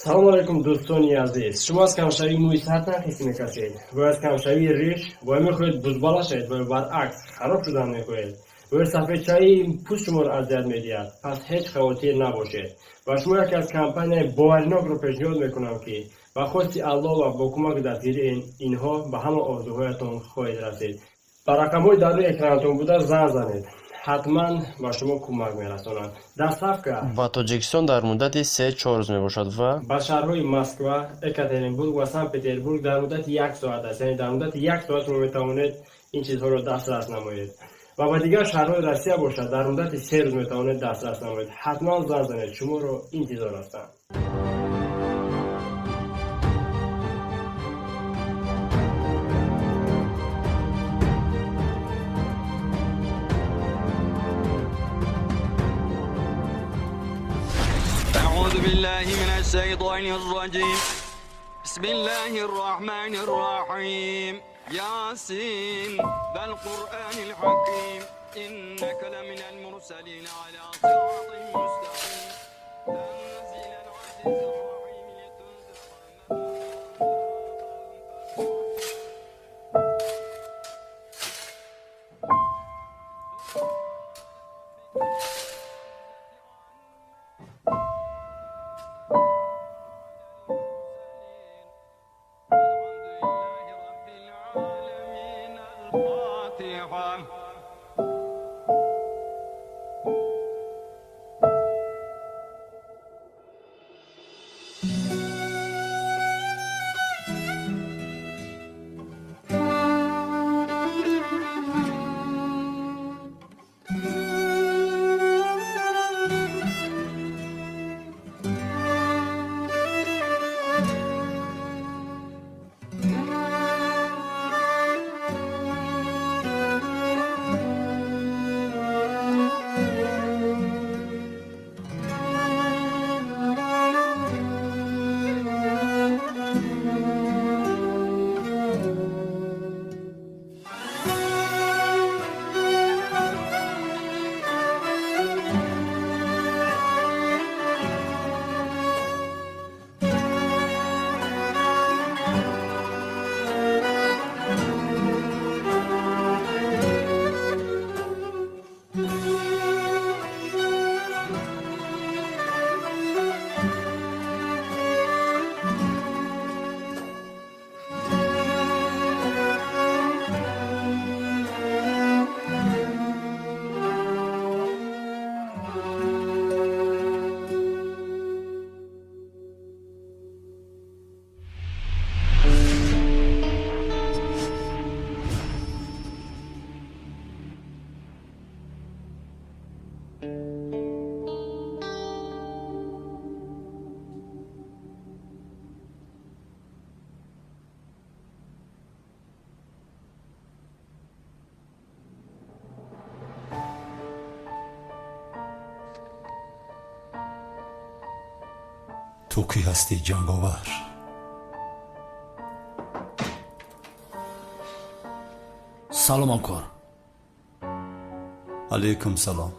Салому алайкум, дӯстони азиз. Шумо аз камшавии мӯи сар танқис мекашед ва аз камшавии риш ва мехоҳед бузбала шавед ва баръакс хароб шудан мехоҳед ва сафедшавии пӯст шуморо азият медиҳад, пас ҳеҷ хавотир набошед ва шумо яке аз компанияи боваринокро пешниҳод мекунам, ки ба хости Аллоҳ ва бо кӯмаки дастгирии инҳо ба ҳама орзуҳоятон хоҳед расид. Ба рақамҳои дар рӯи экранатон буда занг занед, ҳатман ба шумо кӯмак мерасонанд. Доставка ба Тоҷикистон дар муддати 3-4 рӯз мебошад ва ба шаҳрҳои Москва, Екатеринбург ва Санкт Петербург дар муддати як соат аст, яъне дар муддати як соат шумо метавонед ин чизҳоро дастрас намоед ва ба дигар шаҳрҳои Россия бошад, дар муддати 3 рӯз метавонед дастрас намоед. Ҳатман занг занед, шуморо интизор ҳастанд. أعوذ بالله من الشيطان الرجيم، بسم الله الرحمن الرحيم، ياسين والقرآن الحكيم، إنك لمن المرسلين على صراط مستقيم، تنزيل العزيز الرحيم، لتنذر الحمد لله رب العالمين، الفاتحة. Ту кӣ ҳастӣ, ҷанговар? Салом, ҳамкор. Алайкум салом.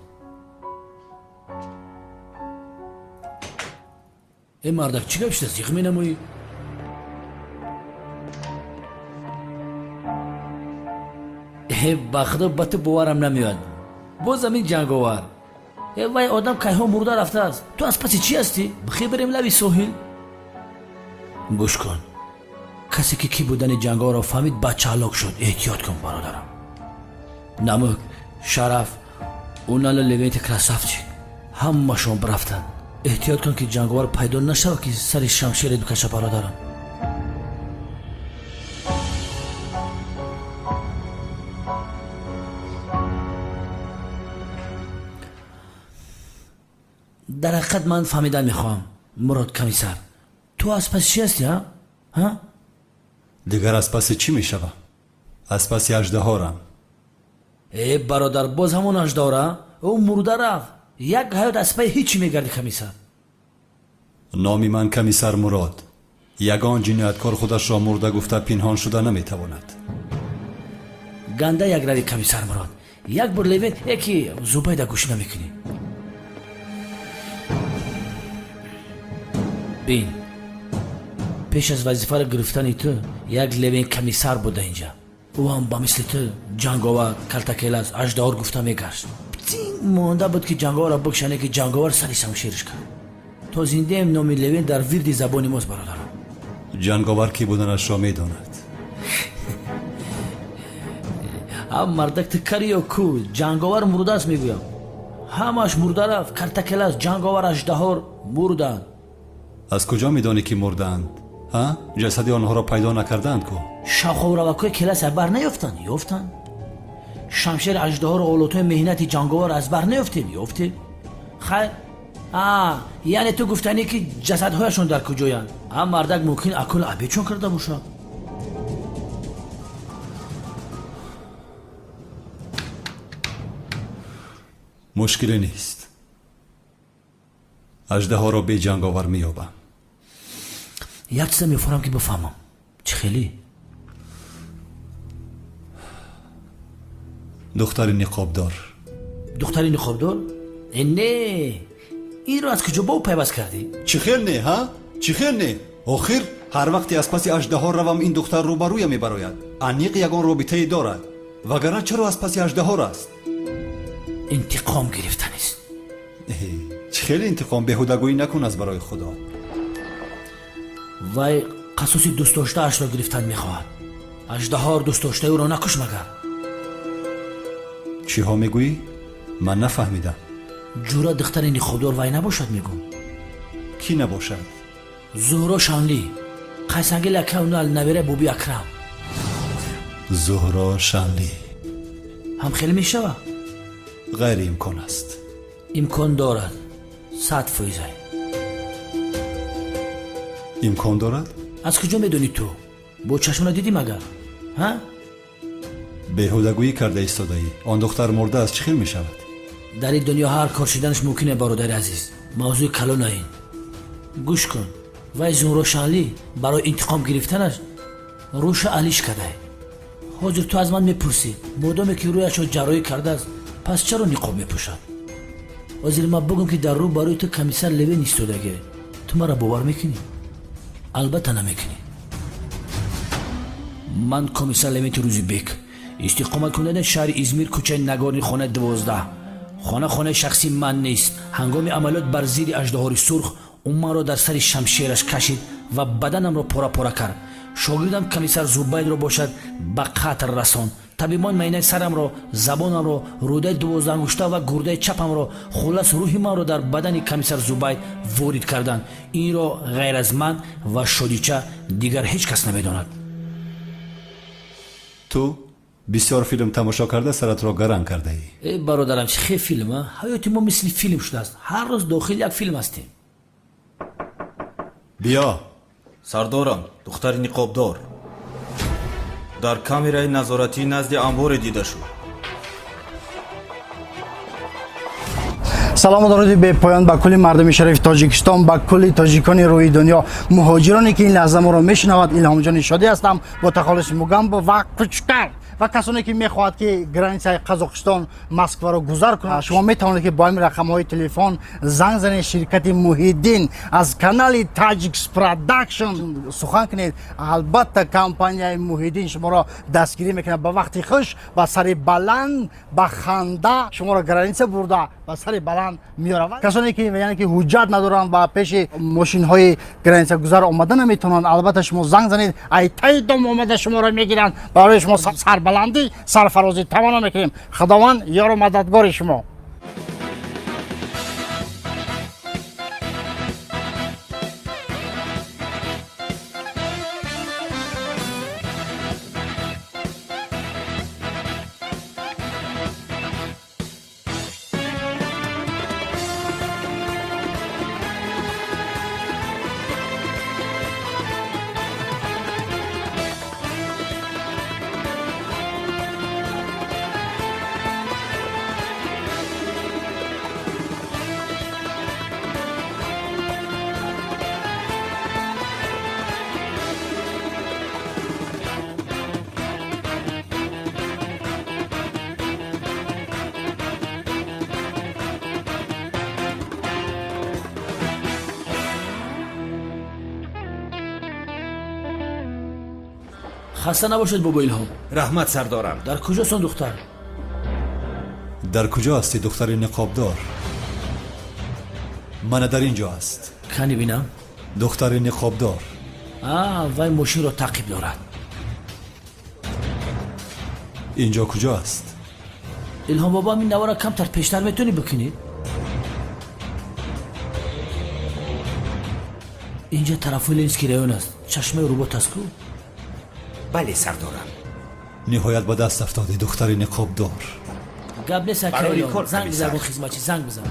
Э, мардак, чӣ гап шуда, зиқ менамоӣ? Э, ба худо, ба ту боварам намеояд. Боз ҳамин ҷанговар? Э, вай одам кайҳо мурда рафтааст. Ту аз паси чӣ ҳастӣ? Бихе берем лаби соҳил. Гӯш кун, касе ки кӣ будани ҷанговарро фаҳмид, бача ҳалок шуд. Эҳтиёт кун, бародарам. Намук, Шараф, Унала, Левенти красавчик, ҳамашон рафтанд. Эҳтиёт кун, ки ҷанговар пайдо нашавад, ки сари шамшерет бикаша, бародарам. Дар ҳақиқат, ман фаҳмидан мехоҳам, Мурод комиссар, ту аз паси чӣ ҳастӣ, ҳа, ҳа? Дигар аз паси чӣ мешавам? Аз паси аждаҳорам. Э, бародар, боз ҳамон аждаҳора? Ӯ мурда рафт. Як ҳаёт аз паи ҳичи мегарди, комиссар. Номи ман комиссар Мурод. Ягон ҷинояткор худашро мурда гуфта пинҳон шуда наметавонад. Ганда як рави, комиссар Мурод. Як бор Левент яки Зубайда гӯш намекунӣ. Бин. Пеш аз вазифаро гирифтани ту як Левен комиссар буда инҷа. Ӯ ҳам ба мисли ту ҷанговар, калтакелас, аждаҳор гуфта мегашт. Птинг монда буд, ки ҷанговарро бикшане, ки ҷанговар сари шамшериш кард. То зиндаем, номи Левен дар вирди забони мост, бародарам. Ҷанговар кӣ буданашро медонад. Ҳам мардак, ту кари ё ку? Ҷанговар мурдааст, мегӯям. Ҳамаш мурда рафт: картакелас, ҷанговар, аждаҳор мурданд. Аз куҷо медонӣ, ки мурдаанд, ҳа? Ҷасади онҳоро пайдо накардаанд ку. Шавховравакҳои келас аз бар наёфтанд? Ёфтанд. Шамшери аждаҳору олотҳои меҳнати ҷанговар аз бар наёфтем? Ёфтем. Хайр, а яъне ту гуфтанӣ, ки ҷасадҳояшон дар куҷоянд? А мардак, мумкин акул абечон карда бошад. Мушкиле нест, аждаҳоро беҷанговар меёбам. Як чиза мефорам, ки бифаҳмам, чӣ хелӣ? Духтари ниқобдор. Духтари ниқобдор? Э, не, инро аз куҷо ба ӯ пайваст кардӣ? Чӣ хел не, ҳа? Чӣ хел не? Охир ҳар вақте аз паси аждаҳор равам, ин духтар рӯбарӯя мебарояд. Аниқ ягон робитае дорад, вагарна чаро аз паси аждаҳор аст? Интиқом гирифтанист. Э, чӣ хел интиқом? Беҳудагӯӣ накун, аз барои Худо. Вай қасоси дӯстдоштаашро гирифтан мехоҳад. Аждаҳор дӯстдоштаи ӯро накуш магар? Чиҳо мегӯӣ? Ман нафаҳмидам. Ҷура, духтари ниқобдор вай набошад, мегӯм. Кӣ набошад? Зуҳро Шанлӣ, қайсангил акаунал, набера Буби Акрам. Зуҳро Шанлӣ? Ҳам хеле мешава. Ғайриимкон аст. Имкон дорад, 100%. Имкон дорад? Аз куҷо медонӣ ту? Бо чашмона дидӣ магар, ҳа? Беҳудагӯӣ карда истодаӣ. Он духтар мурдааст, чӣ хел мешавад? Дар ин дунё ҳар кор шиданаш мумкине, бародари азиз. Мавзӯи калона ин. Гӯш кун, вай Зуҳро Шанлӣ барои интиқом гирифтанаш рӯша алиш кардае. Ҳозир ту аз ман мепурсӣ: модоме ки рӯяшро ҷарроҳӣ кардааст, пас чаро ниқоб мепӯшад? Ҳозир ман бугум, ки дар рӯ барои ту комиссар Левен истодагӣ, ту маро бовар мекунӣ? Албатта, намекунӣ. Ман комиссар Левенти Рӯзибек, истиқоматкунандаи шаҳри Измир, кӯчаи Нагорни, хонаи 12. Хона хонаи шахсии ман нест. Ҳангоми амалиёт бар зидди аждаҳори сурх ӯ маро дар сари шамшераш кашид ва баданамро пора-пора кард. Шогирдам комиссар Зубайдро бошад, ба қатл расон. Табибон майнаи сарамро, забонамро, рӯдаи дувоздаҳангушта ва гурдаи чапамро, хуллас, рӯҳи манро дар бадани комиссар Зубайд ворид карданд. Инро ғайр аз ман ва Шодича дигар ҳеҷ кас намедонад. Ту бисёр филм тамошо карда, саратро гаранг кардаӣ. Э, бародарам, чӣ хел филм? А ҳаёти мо мисли филм шудааст. Ҳар рӯз дохили як филм ҳастем. Биё. Сардорам, духтари ниқобдор дар камераи назоратӣ назди амборе дида шуд. Салому дуруди бепоён ба кулли мардуми шарифи Тоҷикистон, ба кулли тоҷикони рӯи дунё, муҳоҷироне, ки ин лаҳза моро мешунавад. Илҳомҷони Шодӣ ҳастам бо тахаллуси Мугамбо ва Кучкар. Ва касоне, ки мехоҳад, ки границаи Қазоқистон, Москваро гузар кунад, шумо метавонед, ки бо ҳамин рақамҳои телефон занг занед, ширкати Муҳиддин, аз канали Таҷикс Продакшн сухан кунед. Албатта, компанияи Муҳиддин шуморо дастгирӣ мекунад. Ба вақти хуш, ба сари баланд, ба ханда шуморо граница бурда, ба сари баланд меёрад. Касоне, ки яъне ки ҳуҷҷат надоранд ва пеши мошинҳои границагузар омада наметавонанд, албатта, шумо занг занед, ай таи дом омада шуморо мегиранд. Барои шумо сарбаландӣ, сарфарозӣ таманно мекунем. Худованд ёру мададгори шумо. Хаста набошед, бобо Илҳом. Раҳмат, сардорам. Дар куҷост он духтар? Дар куҷо ҳастӣ, духтари ниқобдор? Мана дар ин ҷо аст. Кани бинам. Духтари ниқобдор. А, вай мошинро таъқиб дорад. Ин ҷо куҷо аст? Илҳом бобо, ин навора камтар пештар метавонӣ бикунӣ? Инҷа тарафҳои Ленинский район аст, чашмаи рубот аст ку. Бале, сардорам. Ниҳоят ба даст афтодӣ, духтари ниқобдор. Гап нест, ака Барои Илҳом. кор, Занг бизан, комиссар. бо хизматчӣ занг бизан.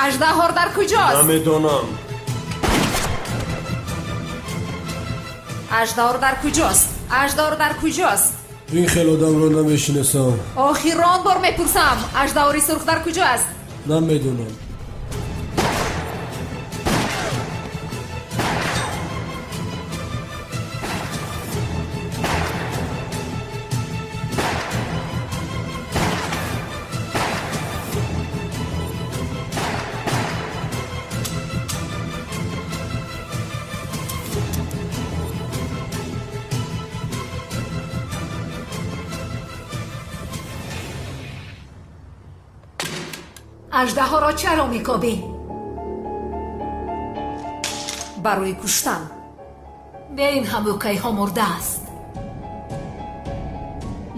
Аждаҳор дар куҷост? Намедонам. Аждаҳор дар куҷост? Аждаҳор дар куҷост? Ин хел одамро намешинасам. Охирон бор мепурсам, аждаҳори сурх дар куҷо аст? Намедонам. Аждаҳоро чаро мекобӣ? Барои куштан. Бе ин ҳам ӯ кайҳо мурдааст.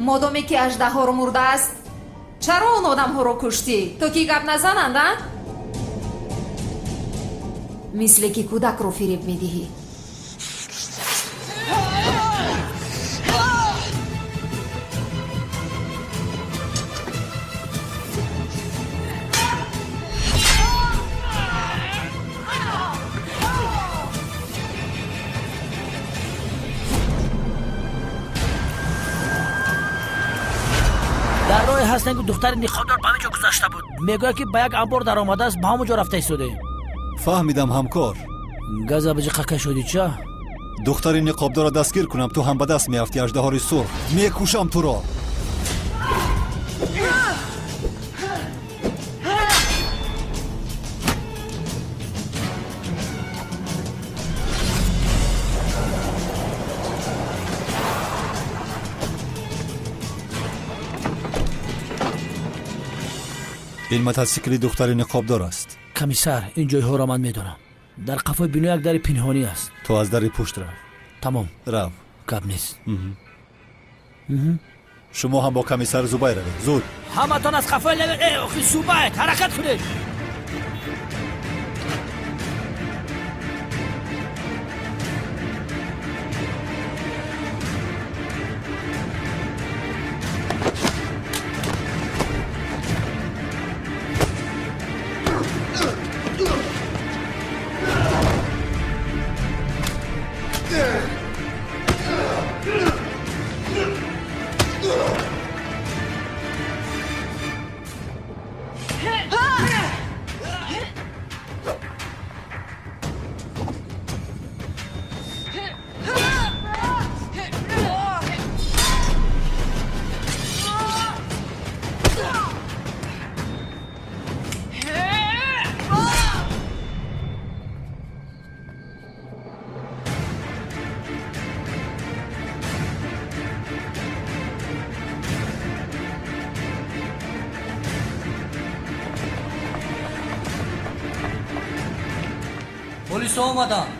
Модоме ки аждаҳор мурдааст, чаро он одамҳоро куштӣ, то ки гап назананд, а? Мисле ки кӯдакро фиреб медиҳӣ. Дар роҳе ҳастем, ки духтари ниқобдор ба ҳамин ҷо гузашта буд. Мегӯяд, ки ба як амбор даромадааст, ба ҳамон ҷо рафта истодаем. Фаҳмидам, ҳамкор. Газа биҷиқа кашодӣ ча? Духтари ниқобдорро дастгир кунам, ту ҳам ба даст меафтӣ, аждаҳори сурх. Мекушам туро. Ин мотосикли духтари ниқобдор аст. Комиссар, ин ҷойҳоро ман медонам. Дар қафои бино як дари пинҳонӣ аст. Ту аз дари пушт рав. Тамом. Рав. Гап нест. Шумо ҳам бо комиссар Зубайр равед, зуд. Ҳаматон аз қафои леви, э, охи Зубайр, ҳаракат кунед. Полисҳо омаданд.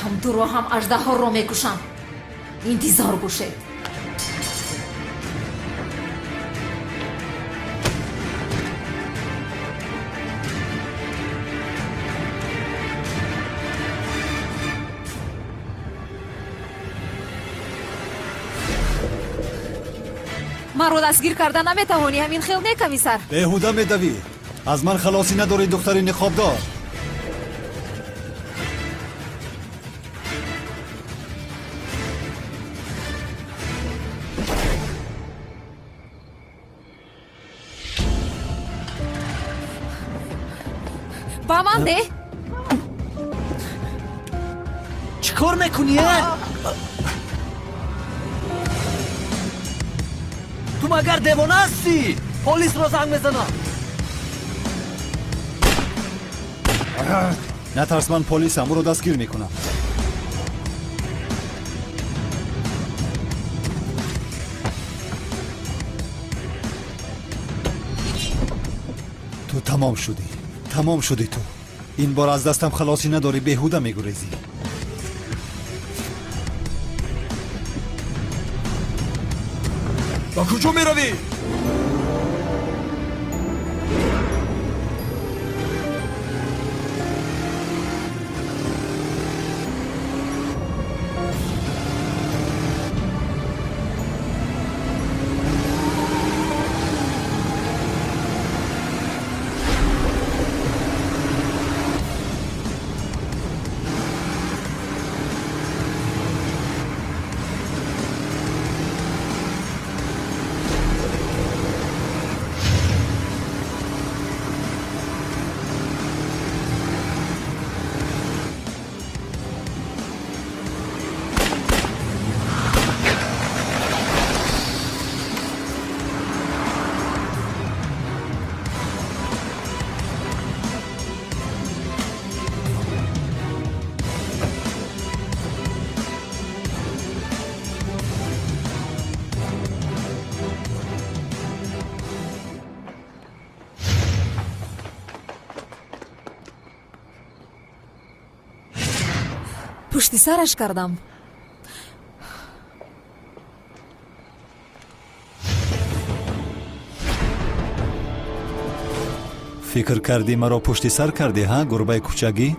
Ҳам туро, ҳам аждаҳорро мекушам. Интизор бошед. Маро дастгир карда наметавонӣ, ҳамин хел не, комиссар? Беҳуда медавӣ, аз ман халосӣ надорӣ, духтари ниқобдор. Ба ман деҳ. Чӣ кор мекунӣ? Ту магар девона ҳастӣ? Полисро занг мезанам. Натарс, ман полисам, ӯро дастгир мекунам. Ту тамом шудӣ, тамом шудӣ. Ту ин бор аз дастам халосӣ надорӣ, беҳуда мегурезӣ. Ба куҷо меравӣ? Пушти сараш кардам. Фикр кардӣ, маро пушти сар кардӣ, ҳа, гурбаи кӯчагӣ?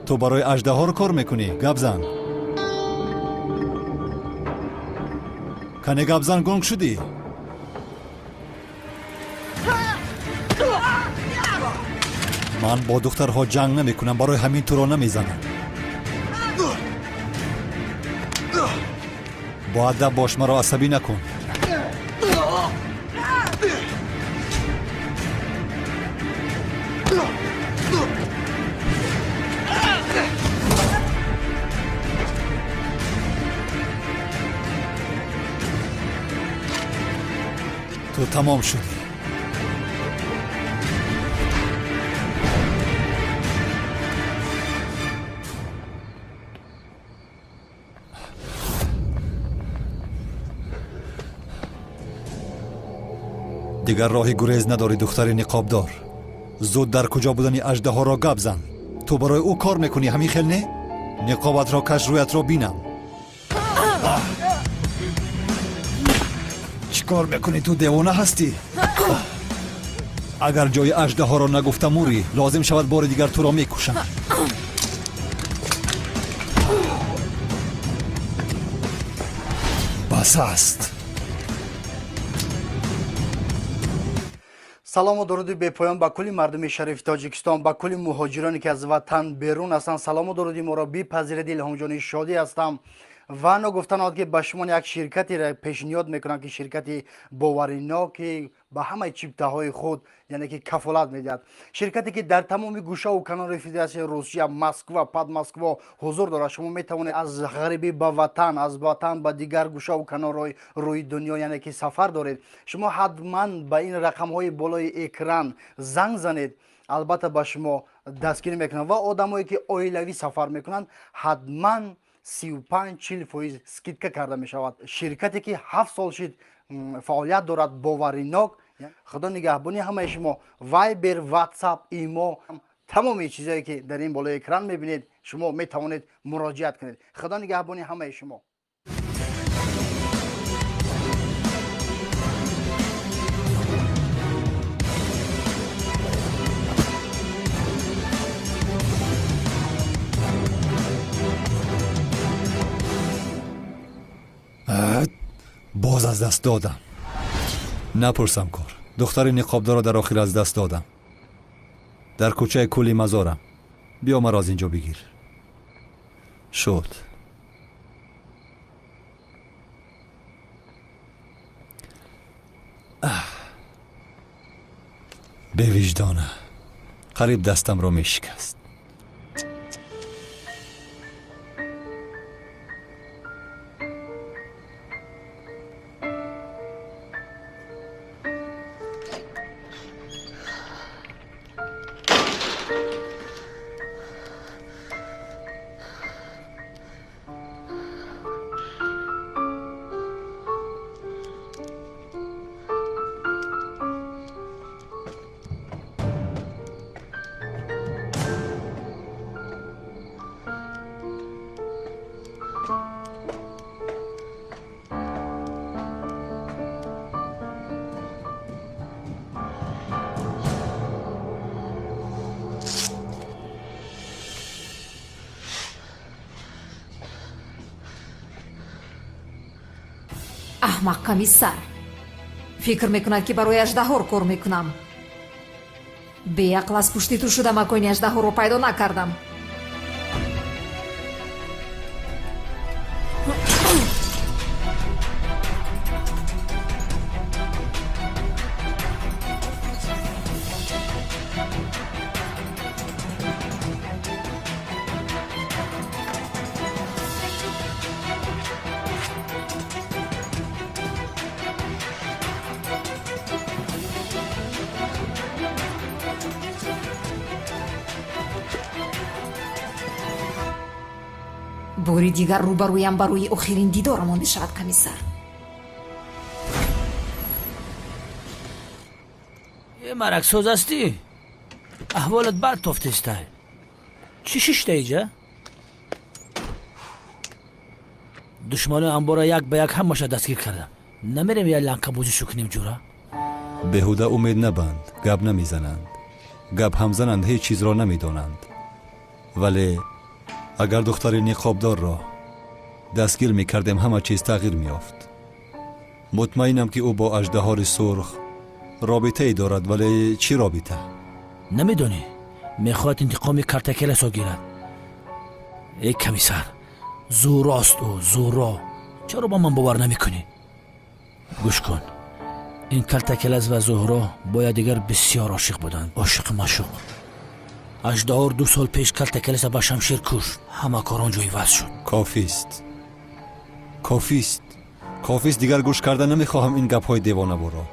Ту барои аждаҳор кор мекунӣ? Гап зан, кане, гап зан. Гунг шудӣ? Ман бо духтарҳо ҷанг намекунам, барои ҳамин туро намезанам. Боадаб бош, маро асабӣ накун. Ту тамом шудӣ. Дигар роҳи гурез надорӣ, духтари ниқобдор. Зуд дар куҷо будани аждаҳоро гап зан. Ту барои ӯ кор мекунӣ, ҳамин хел не? Ниқобатро каш, рӯятро бинам. Чӣ кор мекунӣ? Ту девона ҳастӣ? Агар ҷои аждаҳоро нагуфта мурӣ, лозим шавад, бори дигар туро мекушам. Бас аст. Салому дуруди бепоён ба кулли мардуми шарифи Тоҷикистон, ба кулли муҳоҷироне, ки аз ватан берун ҳастанд. Салому дуруди моро бипазиред. Илҳомҷони Шодӣ ҳастам ва ногуфта наояд, ки ба шумо як ширкатеро пешниҳод мекунам, ки ширкати боваринок, ки ба ҳамаи чиптаҳои худ, яъне ки кафолат медиҳад, ширкате, ки дар тамоми гӯшаву канори Федератсияи Русия, Москва, Подмосква ҳузур дорад. Шумо метавонед аз ғарибӣ ба ватан, аз ватан ба дигар гӯшаву канорҳои рӯи дунё, яъне ки сафар доред. Шумо ҳатман ба ин рақамҳои болои экран занг занед, албатта ба шумо дастгирӣ мекунанд. Ва одамое, ки оилавӣ сафар мекунанд, ҳатман 35-40% скидка карда мешавад. Ширкате, ки 7 сол шид фаъолият дорад, боваринок. Худо нигаҳбони ҳамаи шумо. Вайбер, Ватсап, Имо, Тамоми чизое ки дар ин болои экран мебинед, шумо метавонед муроҷиат кунед. Худо нигаҳбони ҳамаи шумо. Боз аз даст додам. Напурсам кор. Духтари ниқобдорро дар охир аз даст додам. Дар кӯчаи кӯли мазорам. Биё, маро аз ин ҷо бигир. Шуд. Бевиҷдона, қариб дастамро мешикаст. Аҳмақ комиссар фикр мекунад, ки барои аждаҳор кор мекунам. Беақл, аз пушти ту шуда макони аждаҳорро пайдо накардам. Бори дигар рӯбарӯям барои охирин дидорамон мешавад, комиссар. Э, мараксоз ҳастӣ? Аҳволат бад тофтестай. Чӣ шишта иҷа? Душманои амбора як ба як ҳамаша дастгир кардам. Намерем, як ланкабозишу кунем, ҷура? Беҳуда умед набанд. Гап намезананд. Гап ҳам зананд, ҳеҷ чизро намедонанд. Вале агар духтари ниқобдорро дастгир мекардем, ҳама чиз тағйир меёфт. Мутмаинам, ки ӯ бо аждаҳори сурх робитае дорад, вале чӣ робита? Намедонӣ, мехоҳад интиқоми Картакеласо гирад. Эй комиссар, зӯрост ӯ, зӯро. Чаро ба ман бовар намекунӣ? Гӯш кун, ин Калтакелас ва Зуҳро бо якдигар бисёр ошиқ буданд, ошиқу маъшуқ. Аждаҳор 2 сол пеш Калтакеласа ба шамшер кушт. Ҳама кор он ҷо иваз шуд. Кофист, кофист, кофист! Дигар гӯш карда намехоҳам ин гапҳои девонаборо.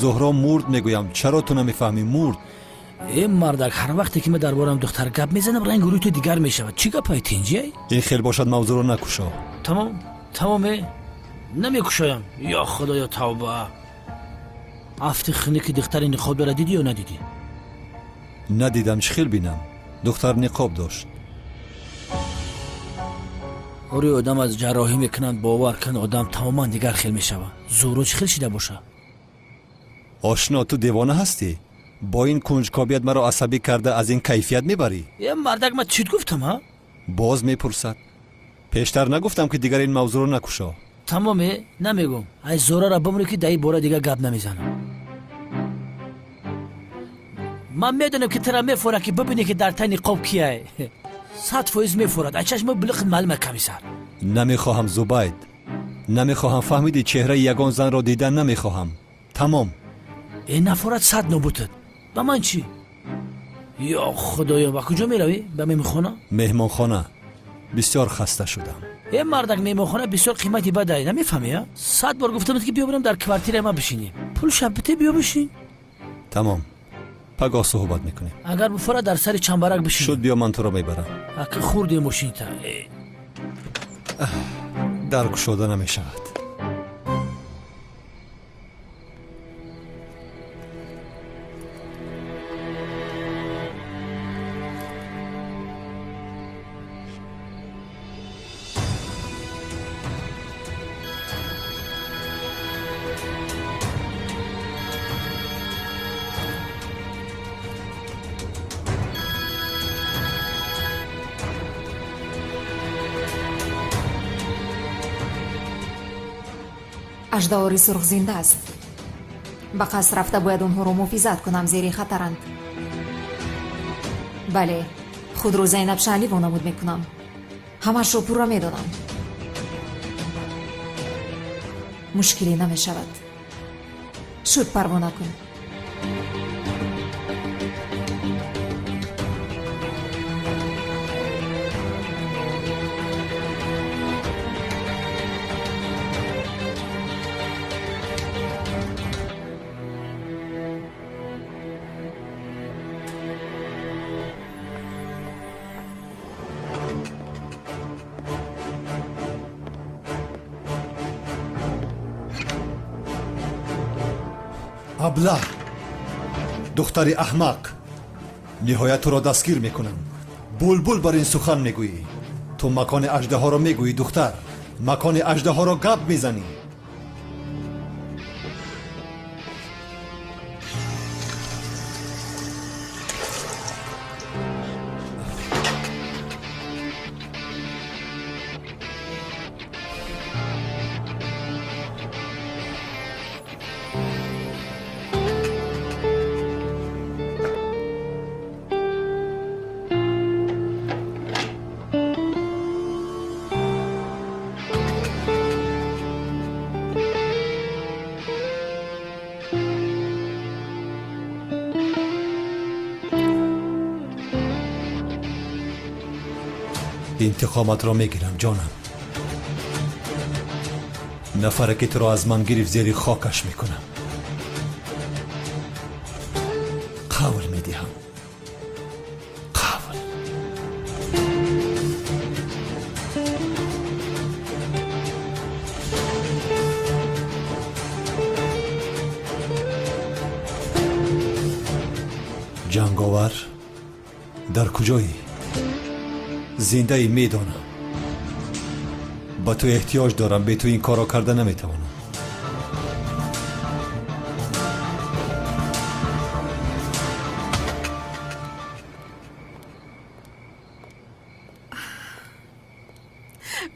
Зуҳро мурд, мегӯям. Чаро ту намефаҳмӣ? Мурд. Э, мардак, ҳар вақте ки ман дар бораам духтар гап мезанам, рангу рӯи ту дигар мешавад. Чӣ гапай, тинҷиай? Ин хел бошад, мавзӯъро накушо. Тамом, тамоме, намекушоям. Ё Худоё, тавба! Афти хунуки духтари ниқобдора дидӣ ё надидӣ? Надидам, чӣ хел бинам? Духтар ниқоб дошт. Ори, одам аз ҷарроҳӣ мекунанд, бовар кун, одам тамоман дигар хел мешавад. Зӯро чӣ хел шида боша? Ошно, ту девона ҳастӣ? Бо ин кунҷкобият маро асабӣ карда, аз ин кайфият мебарӣ. Е, мардак, ман чит гуфтам, ҳа? Боз мепурсад. Пештар нагуфтам, ки дигар ин мавзӯъро накушо? Тамоме, намегӯм. Ай Зораро бимрӣ, ки дар ин бора дигар гап намезанам. Ман медонам, ки тура мефорад, ки бибинӣ, ки дар таи ниқоб кияй. 100% мефорад. Ай чашми билиқит маълума, комиссар. Намехоҳам, Зубайд, намехоҳам, фаҳмидӣ? Чеҳраи ягон занро дидан намехоҳам, тамом. Э, нафорат, сад нобутад, ба ман чӣ? Ё Худоё, ба куҷо меравӣ? Ба меҳмонхона? Меҳмонхона. Бисёр хаста шудам. Э, мардак, меҳмонхона бисёр қимати бадай, намефаҳмӣ? А сад бор гуфтамед, ки биё бирам, дар квартираи ман бишинем. Пул шаббите, биё бишин. Тамом, пагоҳ суҳбат мекунем. Агар буфора, дар сари чамбарак бишин. Шуд, биё, ман туро мебарам. Ака, хурде мошинита. Э. Дар кушода намешавад. Аждаҳори сурх зинда аст. Ба қаср рафта бояд онҳоро муҳофизат кунам, зери хатаранд. Бале, худро Зайнаб Шаҳлӣ вонамуд мекунам. Ҳамаашро пурра медонам. Мушкиле намешавад. Шуд, парво накун. Аблаҳ, духтари аҳмақ, ниҳоят туро дастгир мекунам. Булбул бар ин сухан мегӯӣ. Ту макони аждаҳоро мегӯӣ, духтар, макони аждаҳоро гап мезанӣ. Интиқоматро мегирам, ҷонам. Нафаре ки туро аз ман гирифт, зери хокаш мекунам. Қавл медиҳам, қавл. Ҷанговар, дар куҷоӣ? Зиндаӣ, медонам. Ба ту эҳтиёҷ дорам, бе ту ин корро карда наметавонам.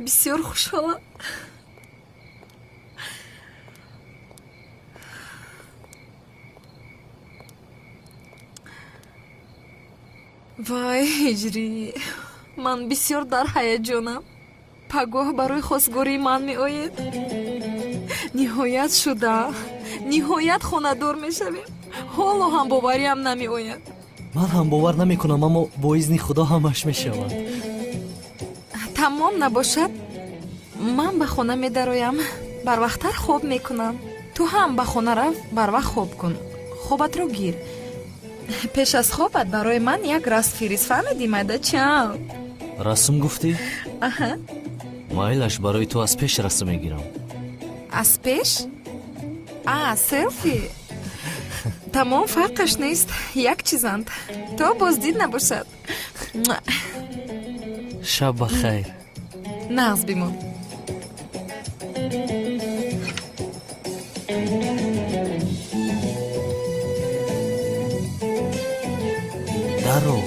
Бисёр хушҳолам. Вай, ҳиҷрӣ, ман бисёр дар ҳаяҷонам. Пагоҳ барои хостгории ман меоед. Ниҳоят шуда, ниҳоят хонадор мешавем. Ҳоло ҳам бовариам намеояд. Ман ҳам бовар намекунам, аммо бо изни Худо ҳамаш мешавад. Тамом набошад, ман ба хона медароям, барвақттар хоб мекунам. Ту ҳам ба хона рав, барвақт хоб кун, хобатро гир. Пеш аз хобат барои ман як расм фирист, фаҳмидӣ, майдачам? Расм гуфтӣ? Аҳа. Майлаш, барои ту аз пеш расм мегирам. Аз пеш? А, селфи. Тамом, фарқаш нест, як чизанд. То боздид набошад. Шаб ба хайр. Нағз бимон. Даро.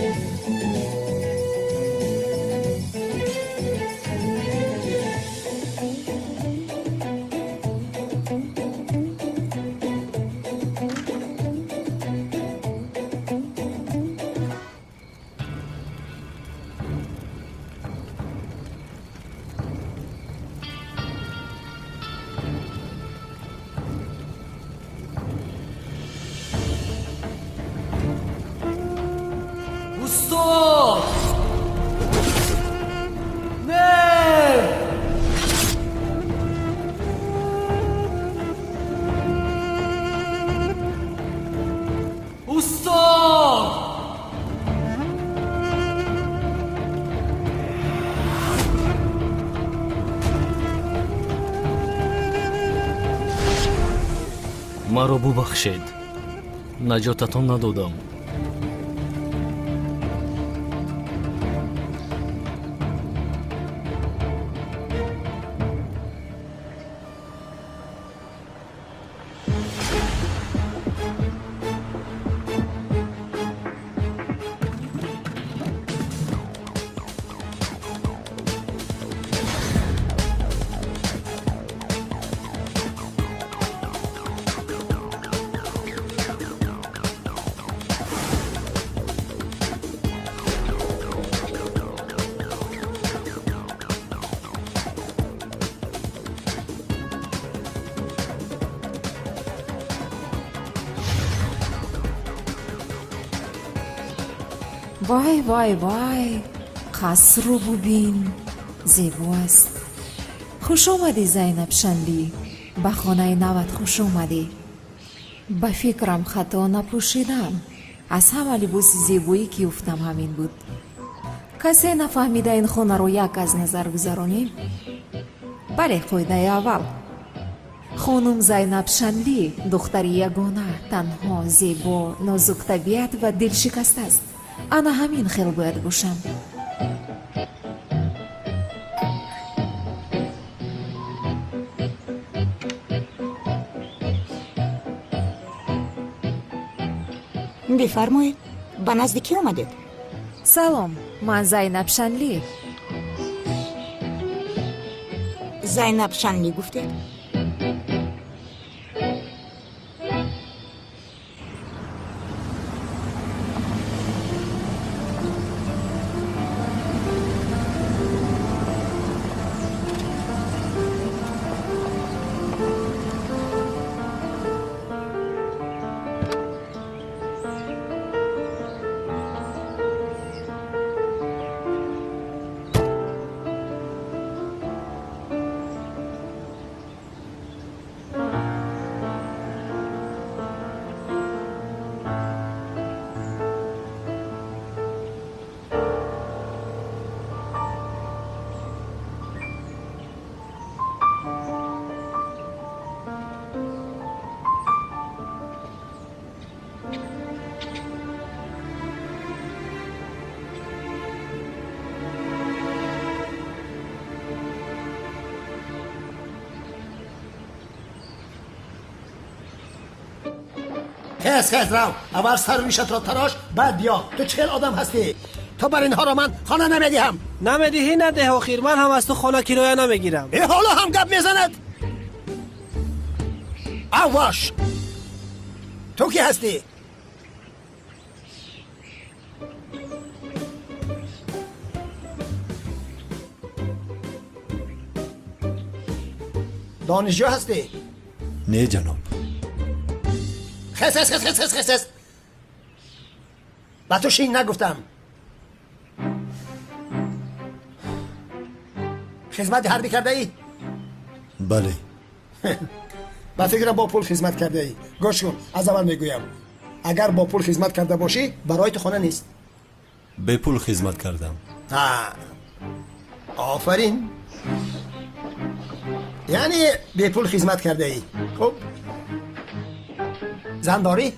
Устод, не! Устод! Маро бубахшед, наҷотатон надодам. Вай, вай, вай, қасру бубин, зебо аст. Хуш омадӣ, Зайнаб Шанлӣ, ба хонаи нават хуш омадӣ. Ба фикрам, хато напӯшидам. Аз ҳама либоси зебоӣ, ки ёфтам, ҳамин буд. Касе нафаҳмида ин хонаро як аз назар гузаронем. Бале, қоидаи аввал: хонум Зайнаб Шанлӣ духтари ягона, танҳо, зебо, нозуктабиат ва дилшикаста аст. Ана ҳамин хел бояд бошам. Бифармоед, ба назди кӣ омадед? Салом, ман Зайнаб Шанлӣ. Зайнаб Шанлӣ гуфтед? Хез, хез, рав, аввал сару ришатро тарош, баъд биё. Ту чӣ хел одам ҳастӣ? То бар инҳоро ман хона намедиҳам. Намедиҳӣ, надеҳ. Охир ман ҳам аз ту хона кироя намегирам. Э, ҳоло ҳам гап мезанад. Аввош, ту кӣ ҳастӣ? Донишҷӯ ҳастӣ? Не, ҷаноб. Хез, хез, хез, хез, хез, хез, хез! Ба ту шин нагуфтам. Хизмати ҳарбӣ кардаӣ? Бале. Ба фикрам, бо пул хизмат кардаӣ. Гӯш кун, аз аввал мегӯям: агар бо пул хизмат карда бошӣ, барои ту хона нест. Бепул хизмат кардам. Офарин, яъне бепул хизмат кардаӣ. Хуб, зан дорӣ?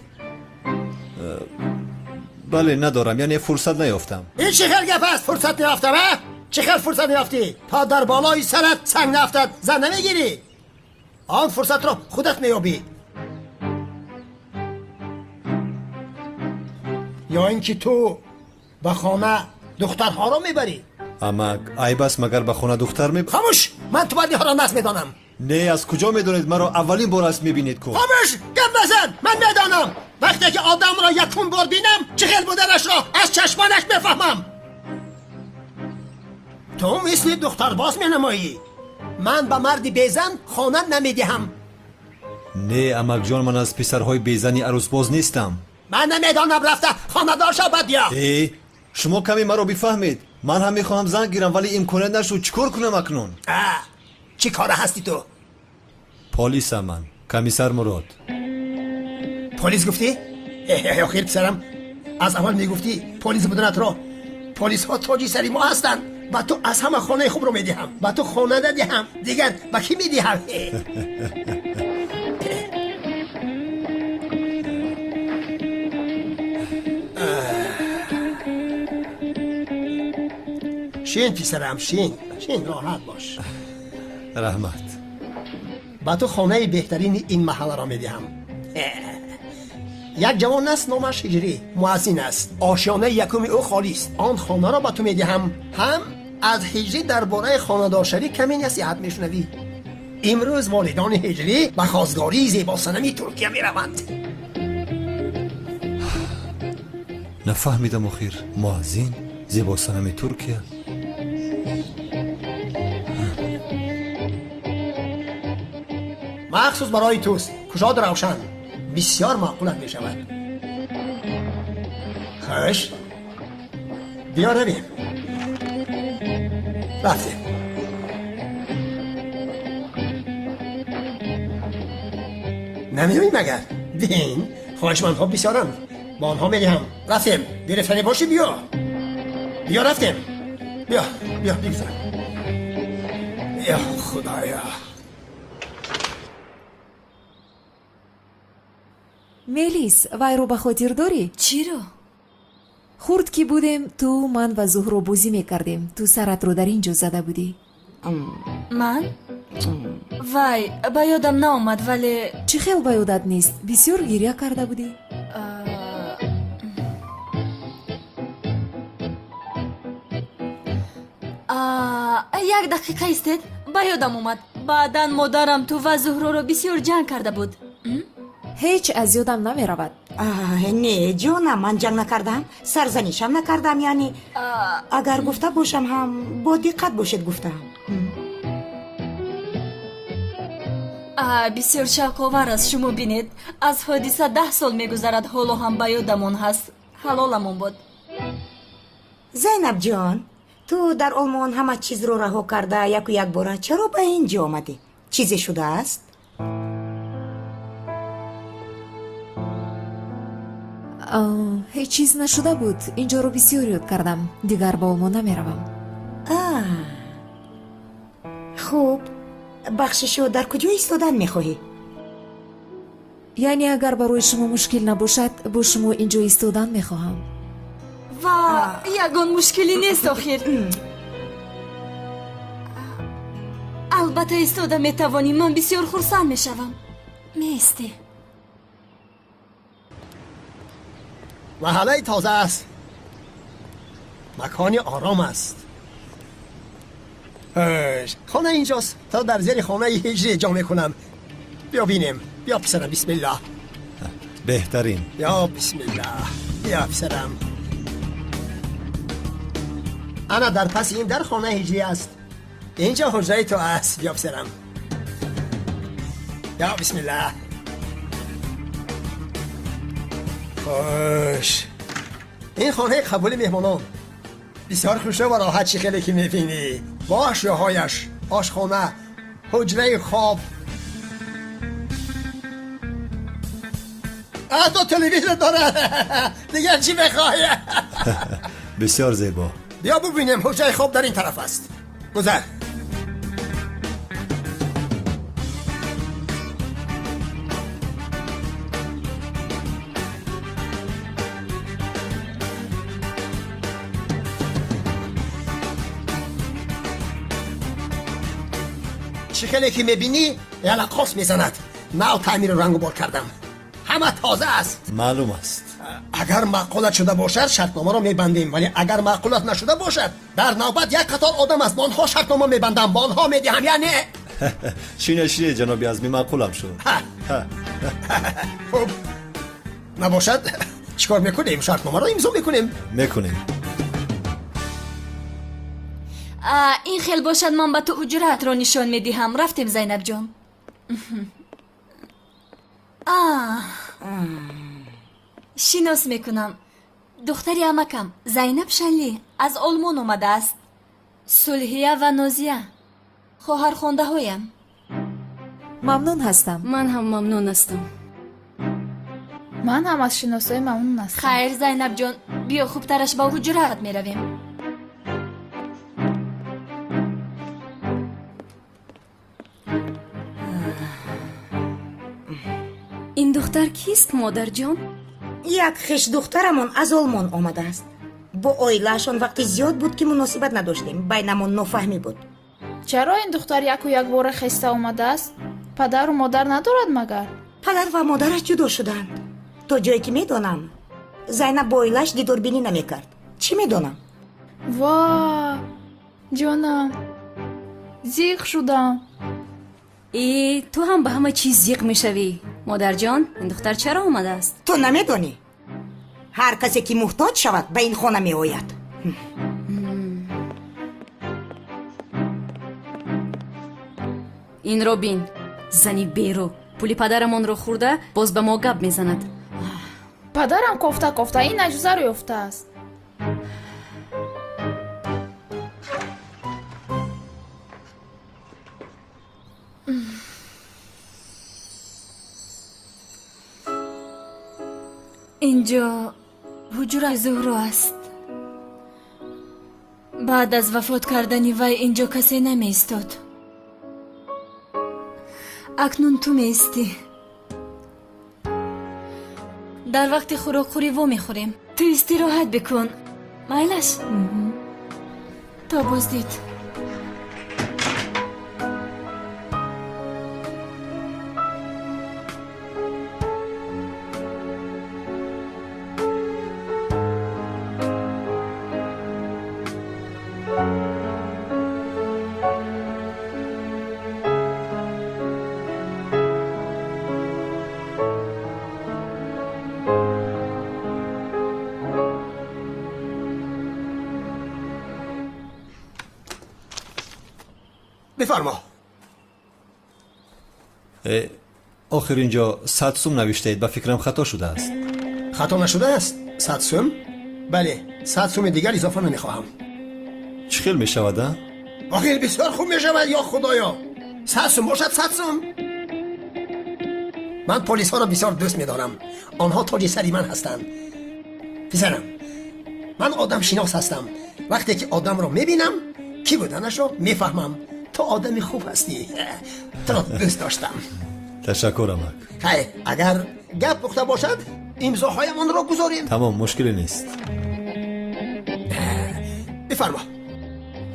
Бале, надорам, яъне фурсат наёфтам. Ин чӣ хел гап аст, фурсат наёфтам? А чӣ хел фурсат наёфтӣ? То дар болои сарат санг нафтад, зан намегирӣ. Он фурсатро худат меёбӣ ё ин ки ту ба хона духтарҳоро мебарӣ. Амак, айб аст, магар ба хона духтар ме Хомӯш! Ман ту бадиҳоро нағз медонам. Не, аз куҷо медонед? Маро аввалин бор аст мебинед ку. Хомӯш, гап назан! Ман медонам. Вақте ки одамро якум бор бинам, чӣ хел буданашро аз чашмонаш мефаҳмам. Ту мисли духтарбоз менамоӣ. Ман ба марди безан хона намедиҳам. Не, амакҷон, ман аз писарҳои безани арӯсбоз нестам. Ман намедонам, рафта хонадор шав, баъд биё. Э, шумо каме маро бифаҳмед. Ман ҳам мехоҳам зан гирам, вале имконият нашуд. Чӣ кор кунам акнун? Чӣ кора ҳастӣ ту? Полисам ман, комиссар Мурод. Полис гуфтӣ? Охир, писарам, аз аввал мегуфтӣ полис буданатро. Полисҳо тоҷи сари мо ҳастанд. Ба ту аз ҳама хонаи хубро медиҳам. Ба ту хона надиҳам, дигар ба кӣ медиҳам? Шин, писарам, шин, шин, роҳат бош. Раҳмат. Ба ту хонаи беҳтарини ин маҳалларо медиҳам. Як ҷавон аст, номаш Ҳиҷрӣ, муаззин аст. Ошёнаи якуми ӯ холист. Он хонаро ба ту медиҳам. Ҳам аз Ҳиҷрӣ дар бораи хонадоршавӣ каме насиҳат мешунавӣ. Имрӯз волидони Ҳиҷрӣ ба хостгории зебосанами Туркия мераванд. Нафаҳмидам охир: муаззин, зебосанами Туркия. Махсус барои туст, кушоду равшан, бисёр маъқулат мешавад. Хуш, Биё равем. Рафтем. Намеоӣ магар? Бин, хоҳишмандҳо бисёранд. Ба онҳо медиҳам. Рафтем. Гирифтанӣ бошӣ биё. Биё рафтем. Биё, биё, бигзар. Ё Худоё. Мелис, вайро ба хотир дорӣ? Чиро? Хурд ки будем, ту, ман ва Зуҳро бозӣ мекардем. Ту саратро дар ин ҷо зада будӣ. Ман? Вай, ба ёдам наомад, вале Чӣ хел ба ёдат нест? Бисёр гиря карда будӣ. Як дақиқа истед, ба ёдам омад. Баъдан модарам ту ва Зуҳроро бисёр ҷанг карда буд. Ҳеҷ аз ёдам намеравад. Не, ҷонам, ман ҷанг накардам, сарзанишам накардам, яъне агар гуфта бошам ҳам, бо диққат бошед гуфтаам. Бисёр шавқовар аст. Шумо бинед, аз ҳодиса 10 сол мегузарад, ҳоло ҳам ба ёдамон ҳаст. Ҳалоламон бод. Зайнабҷон, ту дар Олмон ҳама чизро раҳо карда, яку якбора чаро ба ин ҷо омадӣ? Чизе шудааст? Ҳеҷ чиз нашуда буд. Инҷоро бисёр ёд кардам. Дигар ба Олмон намеравам. Хуб, бахшишо, дар куҷо истодан мехоҳӣ? Яъне агар барои шумо мушкил набошад, бо шумо инҷо истодан мехоҳам. Ва ягон мушкилӣ нест охир. Албатта, истода метавонӣ, ман бисёр хурсанд мешавам. Меистӣ. Маҳаллаи тоза аст. Макони ором аст. Хона инҷост. То дар зери хонаи ҳиҷрӣ ҷо мекунам. Биё бинем. Биё писарам, бисмиллаҳ. Беҳтарин. Ё бисмиллаҳ. Биё писарам. Ана дар паси ин дар хонаи ҳиҷрӣ аст. Инҷо ҳуҷраи ту аст. Биё писарам. Ё бисмиллаҳ. Хуш. Ин хонаи қабули меҳмонон. Бисёр хушрӯ ва роҳат, чӣ хеле ки мебинӣ. Бо ашёҳояш, ошхона, ҳуҷраи хоб. Ҳатто телевизор дорад. Дигар чӣ мехоҳӣ? Бисёр зебо. Биё бубинем, ҳуҷраи хоб дар ин тараф аст. Гузар. Чӣ хеле ки мебинӣ, ялақос мезанад. Нав таъмиру рангу бор кардам. Ҳама тоза аст. Маълум аст. Агар маъқулат шуда бошад, шартномаро мебандем, вале агар маъқулат нашуда бошад, дар навбат як қатор одам аст, бо онҳо шартнома мебандам, бо онҳо медиҳам, яъне Шине, шине, ҷаноби Азмӣ, маъқулам шуд. Хуб набошад, чӣ кор мекунем? Шартномаро имзо мекунем. Мекунем. Ин хел бошад, ман ба ту ҳуҷраатро нишон медиҳам. Рафтем, Зайнабҷон. Шинос мекунам, духтари амакам Зайнаб Шанлӣ аз Олмон омадааст. Сулҳия ва Нозия хоҳархондаҳоям. Мамнун ҳастам. Ман ҳам мамнун ҳастам. Ман ҳам аз шиносоӣ мамнун ҳастам. Хайр, Зайнабҷон, биё, хубтараш ба ҳуҷраат меравем. Ин духтар кист, модарҷон? Як хешдухтарамон аз Олмон омадааст. Бо оилаашон вақти зиёд буд, ки муносибат надоштем, байнамон нофаҳмӣ буд. Чаро ин духтар яку якбора хеста омадааст? Падару модар надорад магар? Падар ва модараш ҷудо шуданд. То ҷое ки медонам, Зайнаб бо оилааш дидорбинӣ намекард. Чӣ медонам? Ва, ҷонам, зиқ шудам. Э, ту ҳам ба ҳама чиз зиқ мешавӣ. Модарҷон, ин духтар чаро омадааст? Ту намедонӣ? Ҳар касе ки муҳтоҷ шавад, ба ин хона меояд. Инро бин, зани берӯ пули падарамонро хӯрда, боз ба мо гап мезанад. Падарам кофта кофта ин аҷузаро ёфтааст. Инҷо ҳуҷраи Зуҳро аст. Баъд аз вафот кардани вай инҷо касе намеистод. Акнун ту меистӣ. Дар вақти хӯрокхӯрӣ вомехӯрем. Ту истироҳат бикун, майлаш? То боздид. Бифармо. Охир инҷо 100 сум навиштаед, ба фикрам хато шудааст. Хато нашудааст, 100 сум. Бале, 100 суми дигар изофа намехоҳам. Чӣ хел мешавад, а? Охир бисёр хуб мешавад, ё худоё. 100 сум бошад, 100 сум. Ман полисҳоро бисёр дӯст медорам. Онҳо тоҷи сари ман ҳастанд. Писарам, ман одамшинос ҳастам. Вақте ки одамро мебинам, кӣ буданашро мефаҳмам. Ту одами хуб ҳастӣ. Туро дӯст доштам. Ташаккур, амак. Хайр, агар гап пухта бошад, имзоҳоямонро гузорем. Тамом, мушкиле нест. Бифармо.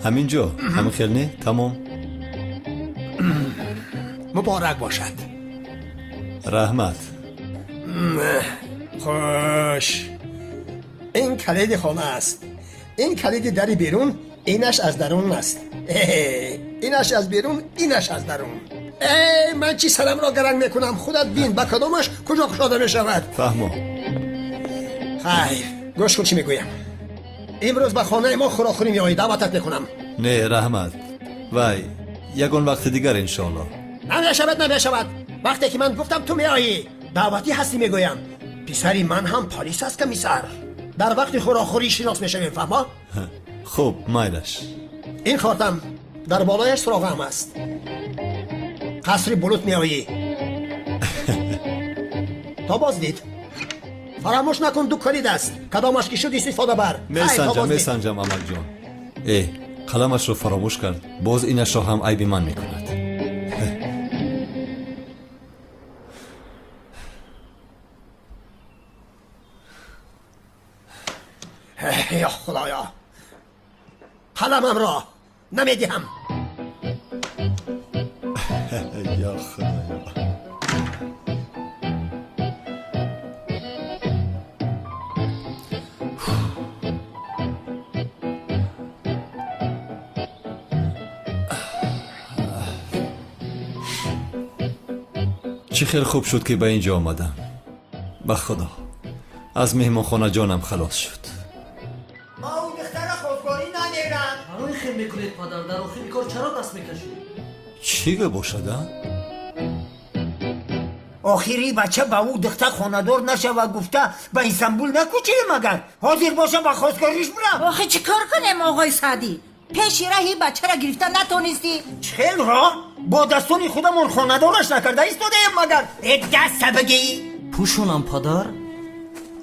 Ҳамин ҷо, ҳамин хел не? Тамом. Муборак бошад. Раҳмат. Хуш. Ин калиди хона аст. Ин калиди дари берун, инаш аз дарун аст. Инаш аз берун, инаш аз дарун. Эй, ман чӣ сарамро гаранг мекунам? Худат бин, ба кадомаш куҷо кушода мешавад. Фаҳмо. Хайр, гӯш кун чӣ мегӯям. Имрӯз ба хонаи мо хӯрокхӯрӣ меоӣ, даъватат мекунам. Не, раҳмат. Вай, ягон вақти дигар иншоалло. Намешавад, намешавад. Вақте ки ман гуфтам, ту меоӣ. Даъватӣ ҳастӣ мегӯям. Писари ман ҳам полис аст, комиссар. Дар вақти хӯрокхӯрӣ шинос мешавем, фаҳмо? Хуб, майлаш. Ин кортам дар болояш суроғаам аст. Қасри Булут меоӣ. То боздид. Фаромӯш накун, ду калид аст. Кадомаш ки шуд, истифода бар. Месанҷам, месанҷам, амакҷон. Э, қаламашро фаромӯш кард, боз инашро ҳам айби ман мекунад. Ё худоё, қаламамро намедиҳам. Ё худоё. Чӣ хел хуб шуд, ки ба ин ҷо омадам. Ба худо, аз меҳмонхона ҷонам халос шуд. Ма ӯ духтара хостгорӣ намерам. Чаро ин хел мекунед, падар? Дар охири кор чаро даст мекашед? Чӣ гап бошад, а? Охири бача ба ӯ духтар хонадор нашава гуфта, ба Истанбул накӯчидем. Агар ҳозир бошам, ба хостгориш бирам. Охи чӣ кор кунем, оғои Саъдӣ? Пеши раҳи бачаро гирифта натонистӣ. Чӣ хел роҳ? Бо дастони худамон хонадораш накарда истодаем магар? Э, даста бигӣ. Пӯшонам, падар.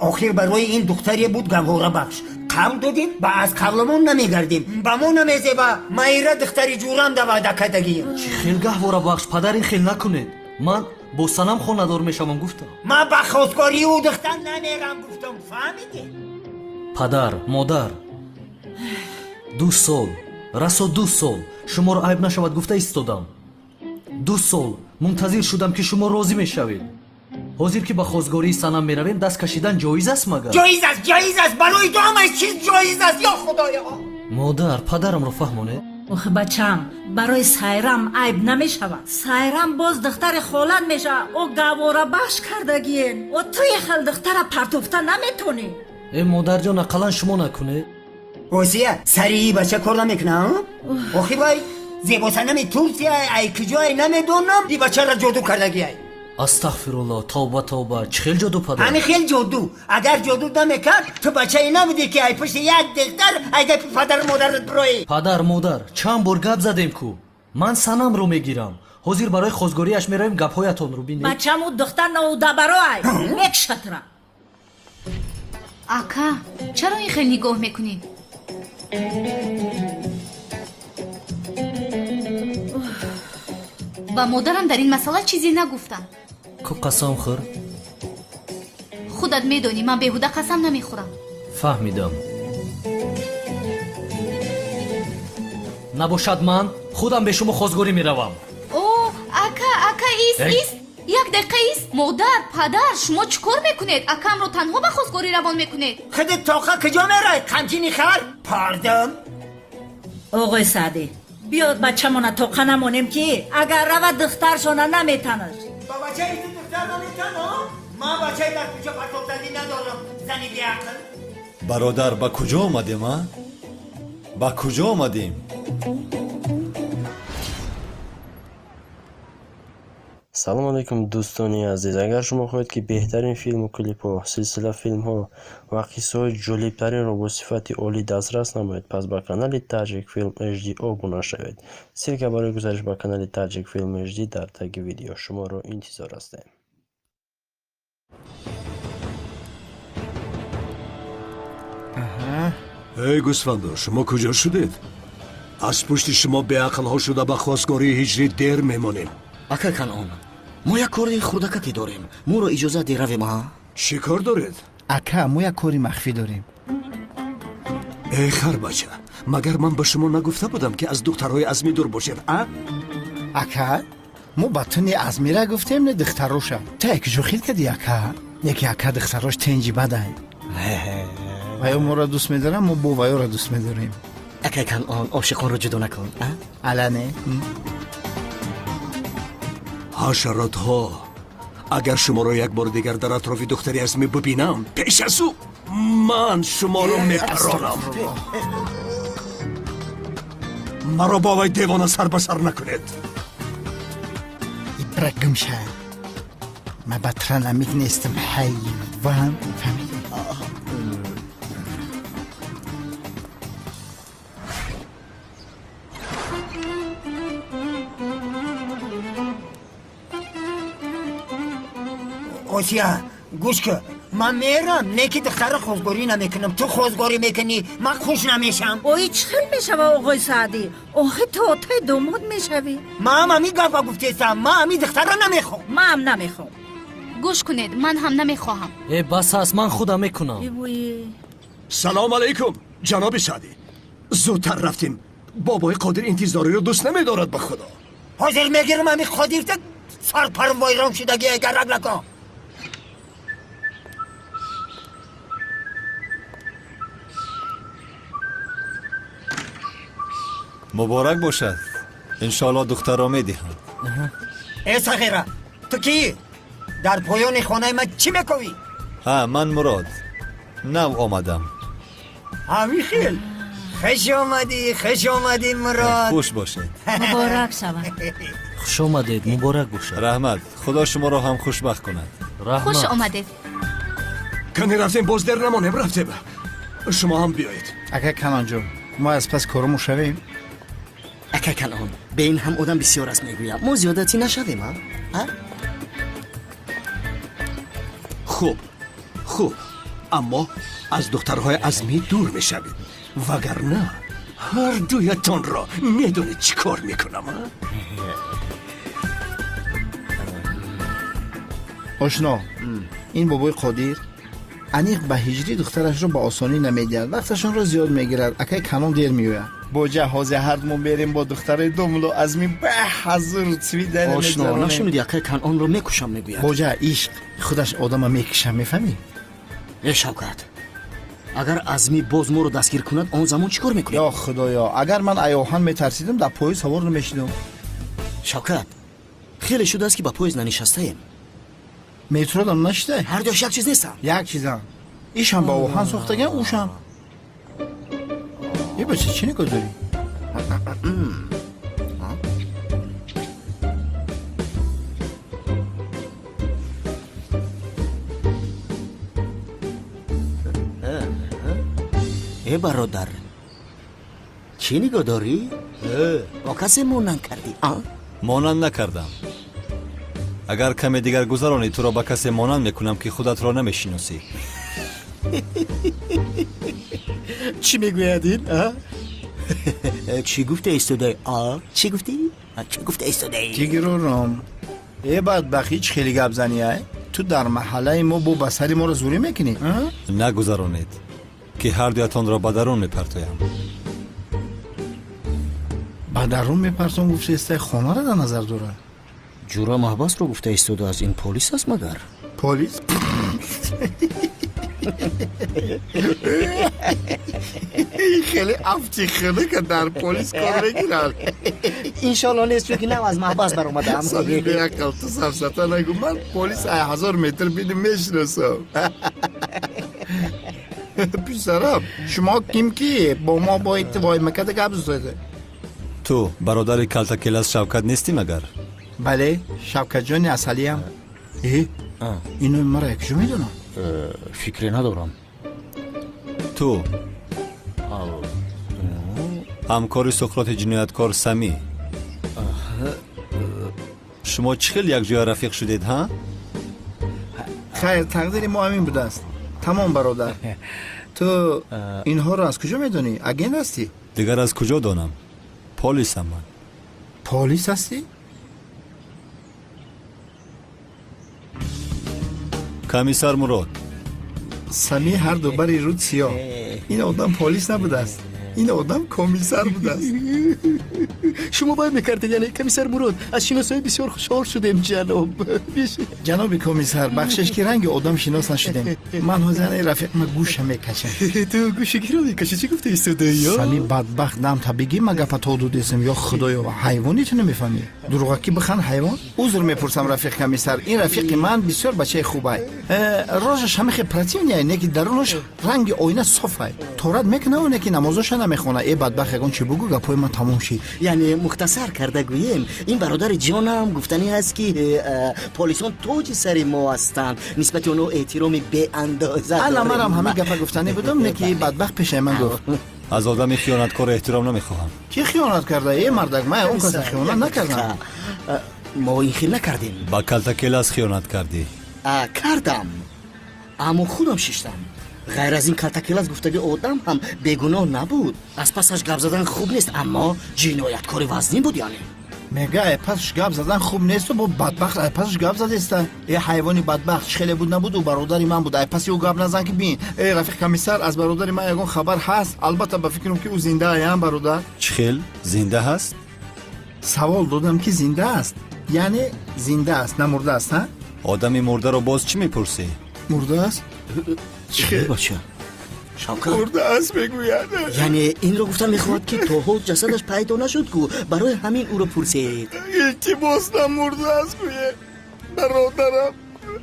Охир барои ин духтаре буд гаҳворабахш. Қавл додем ба аз қавламон намегардем. Ба мо намезеба. Майра духтари ҷурам да ваъда кардагием. Чӣ хел гаҳворабахш, падар? Ин хел накунед. Ман бо Санам хонадор мешавам, гуфтам. Ман ба хостгории ӯ духтар намерам, гуфтам, фаҳмидӣ? Падар, модар, 2 сол, расо 2 сол шуморо айб нашавад гуфта истодам. 2 сол мунтазир шудам, ки шумо розӣ мешавед. Ҳозир ки ба хостгории Санам меравем, даст кашидан ҷоиз аст магар? Ҷоиз аст, ҷоиз аст. Барои ту ҳамаи чиз ҷоиз аст, ё худоё. Модар, падарамро фаҳмонед. Охи бачам, барои Сайрам айб намешавад. Сайрам боз духтари холат мешавад. О гаҳворабахш кардагиен. О туи хел духтара партофта наметонӣ. Э, модарҷон, ақаллан шумо накунед. Осия, сари бача кор намекунам. Охи вай зебосанами Турсия ай, куҷое намедонам, и бачаро ҷоду кардагиай. Астағфирулло, тавба, тавба! Чӣ хел ҷоду, падар? Ҳами хел ҷоду. Агар ҷоду намекард, ту бачае набудӣ, ки ай пушти як духтар ай гапи падару модарат бироӣ. Падар, модар, чанд бор гап задем ку. Ман Санамро мегирам. Ҳозир барои хостгориаш меравем, гапҳоятонро бинед. Бачаму духтар ноудабароай мекшатра. Ака, чаро ин хел нигоҳ мекунӣ? Ба модарам дар ин масъала чизе нагуфтам. Ку қасам хӯр. Худат медонӣ, ман беҳуда қасам намехӯрам. Фаҳмидам. Набошад, ман худам бе шумо хостгорӣ меравам. О, ака, ака, ист. Эй! Ист, як дақиқа ист. Модар, падар, шумо чӣ кор мекунед? Акамро танҳо ба хостгорӣ равон мекунед? Худат тоқа куҷо мерай, қамчини хар? Пардон. Оғои Саъдӣ, биёд бачамона тоқа намонем, ки агар равад, духтаршона наметанаш. Ба бачаи ту духтар наметан, ман бачаи дар кӯча партофтагӣ надорам, зани беақл. Бародар, ба куҷо омадем, а? Ба куҷо омадем? Салом алейкум, дӯстони азиз! Агар шумо хоҳед, ки беҳтарин филму клипҳо, силсила филмҳо ва қиссаҳои ҷолибтаринро бо сифати олӣ дастрас намоед, пас ба канали Таҷик Филм HD обуна шавед. Ссылка барои гузариш ба канали Таҷик Филм HD дар таги видео. Шуморо интизор ҳастем. Эй гӯсфандо, шумо куҷо шудед? Аз пушти шумо беақлҳо шуда ба хостгории Ҳиҷрӣ дер мемонем. Ака Канъон, мо як кори хурдакаке дорем, моро иҷозат де равем, а? Чӣ кор доред? Ака, мо як кори махфӣ дорем. Эй харбача, магар ман ба шумо нагуфта будам, ки аз духтарҳои Азмӣ дур бошед, а? Ака, мо ба ту не Азмира гуфтем, не духтароша. Ту як ҷо хил кардӣ, ака. Яке, ака, духтарош тенҷи бадай. Ваё моро дӯст медорам, мо бо ваёро дӯст медорем. Акай Канъон, ошиқонро ҷудо накун, а? Ала не. Ҳашаротҳо, агар шуморо як бори дигар дар атрофи духтари Азмӣ бибинам, пеш аз ӯ ман шуморо мепаронам. Маро бо вай девона сар ба сар накунед. Ибра, гумша. Ма ба тра намик нестам, ҳайвон, фаҳмидӣ? Осия, гӯш кун, ман мерам, не ки духтарро хостгорӣ намекунам. Ту хостгорӣ мекунӣ, ман хуш намешам. Ои, чӣ хел мешава, оғои Саъдӣ? Охи ту отаи домод мешавӣ. Ман ҳами гапа гуфтесам, ман ҳами духтарро намехоҳам. Ман намехоҳам. Гӯш кунед, ман ҳам намехоҳам. Э, бас аст, ман худам мекунам. Ивои. Салом алейкум, ҷаноби Саъдӣ! Зудтар рафтем, бобои Қодир интизориро дӯст намедорад, ба худо. Ҳозир мегирам ҳами Қодирта, сарпарм вайрон шудагӣ, гарак накун. Муборак бошад, иншоалло духтарро медиҳам. Э, сағира, ту кӣ? Дар поёни хонаи ман чӣ мековӣ? Ҳа, ман Мурод, нав омадам. Ҳами хел, хуш омадӣ, хуш омадӣ, Мурод. Хуш бошед. Муборак шавад. Хуш омадед, муборак бошад. Раҳмат, худо шуморо ҳам хушбахт кунад. Хуш омадед. Кани, рафтем, боз дер намонем, рафтем. Шумо ҳам биёед. Ака Канонҷон, мо аз пас корамо шавем. Ака Канъон, бе ин ҳам одам бисёр аст, мегӯям, мо зиёдатӣ нашавем, а? Хуб, хуб, аммо аз духтарҳои Азмӣ дур мешавед, вагарна ҳар дуятонро медонед чӣ кор мекунам, а? Ошно, ин бобои Қодир аниқ ба Ҳиҷрӣ духтарашро ба осонӣ намедиҳад, вақташонро зиёд мегирад. Акай Канон дер меояд. Боҷа, ҳозир ҳардумон берем бо духтарои домуло Азмӣ ба ҳазур свидание. Ошно, нашуниди, акай Канъонро мекушам мегӯяд. Боҷа, ишқ худаш одама мекиша, мефаҳмӣ? Э, Шавкат, агар Азмӣ боз моро дастгир кунад, он замон чӣ кор мекунем? Ё худоё, агар ман аёҳан метарсидам, дар поезд савор намешидам. Шавкат, хеле шудааст, ки ба поезд нанишастаем. Метродам нашидай. Ҳар дуяш як чиз нестам. Як чизам, ишам ба оҳан сохтаган, ушам. Е, бача, чӣ нигоҳ дорӣ? Э, бародар, чӣ нигоҳ дорӣ? Бо касе монанд кардӣ, а? Монанд накардам. Агар каме дигар гузаронӣ, туро ба касе монанд мекунам, ки худатро намешиносӣ. Чӣ мегӯяд ин, а? Чӣ гуфта истодаи, а? Чӣ гуфтӣ? Чӣ гуфта истодаи? Тигрором, э бадбахт, ҳеҷ хеле гап занӣ, ай? Ту дар маҳаллаи мо бо ба сари моро зӯрӣ мекунӣ? Нагузаронед, ки ҳардуятонро ба дарун мепартоям. Ба дарун мепартом гуфтаистай, хонаро дар назар дорад. Ҷура маҳбасро гуфта истодааст. Ин полис аст магар? Полис? Хеле афти хунука дар полис кор мегирад. Иншоалло нест, чунки нав аз маҳбас баромадаам. Сами беақл, ту сафсата нагӯ, ман полис ай 1000 метр биним мешиносам. Писарам, шумо ким ки бо мо боид воймакада гап зада? Ту бародари калтакелас Шавкат нестӣ магар? Бале, Шавкатҷони асалиям. Э, ино мара якҷо медонам. Фикре надорам. Ту ҳамкори Суқроти ҷинояткор Самӣ. Шумо чӣ хел якҷоя рафиқ шудед, ҳа? Хайр, тақдири мо ҳамин будааст. Тамом, бародар. Ту инҳоро аз куҷо медонӣ? Агент ҳастӣ? Дигар аз куҷо донам? Полисам ман. Полис ҳастӣ? Комиссар Мурод. Сами ҳарду бари руд сиёҳ. Ин одам полис набудааст, ин одам комиссар будааст. Шумо вай мекардед, яъне комиссар Мурод, аз шиносоӣ бисёр хушҳол шудем, ҷаноб. Ҷаноби комиссар, бахшиш, ки ранги одам шинос нашудем. Ман ҳозир рафиқма гӯша мекашам. Ту гӯши киро мекашӣ? Чӣ гуфта истодаӣ? Сами бадбахт, дам та бигӣ, ма гапа то дудесем. Ё худоё, ҳайвони ту намефаҳмӣ? Дурӯғакӣ бихан, ҳайвон. Узр мепурсам, рафиқ комиссар, ин рафиқи ман бисёр бачаи хубай. Рожаш ҳамихе противный ай, не ки дарунаш ранги оина софай. Торат мекунаву не ки намозоша намехона. Э бадбахт, ягон чӣ бугӯ, гапҳои ман тамом шид. Яъне мухтасар карда гӯем, ин бародари ҷонам гуфтанӣ аст, ки полисон тоҷи сари мо ҳастанд, нисбати онҳо эҳтироми беандоза. Ана манам ҳамин гапа гуфтанӣ будам, не ки бадбахт пешаи ман гуфт. Аз одами хиёнаткор эҳтиром намехоҳам. Кӣ хиёнат карда, э мардак? Ман он каса хиёнат накардам. Мо ин хел накардем. Ба калтакелас хиёнат кардӣ. Кардам, аммо худам шиштам. Ғайр аз ин, калтакелас гуфтаги одам ҳам бегуноҳ набуд. Аз пасаш гап задан хуб нест, аммо ҷинояткори вазнин буд, яъне. Мега, ай пасаш гап задан хуб несту бо бадбахт ай пасаш гап задеста. Э ҳайвони бадбахт, чӣ хеле буд набуд, ӯ бародари ман буд, ай паси ӯ гап назан, ки бин. Э рафиқ комиссар, аз бародари ман ягон хабар ҳаст? Албатта, ба фикрам, ки ӯ зинда аям, бародар. Чӣ хел зинда ҳаст? Савол додам, ки зинда аст, яъне зинда аст, намурдааст, ҳа? Одами мурдаро боз чӣ мепурсӣ? Мурдааст? Чӣ хел, бача Шавкат? Мурдааст мегӯяд. Яъне инро гуфтан мехоҳад, ки то ҳол ҷасадаш пайдо нашуд ку, барои ҳамин ӯро пурсед. Илтимос, намурдааст гӯе, бародарам.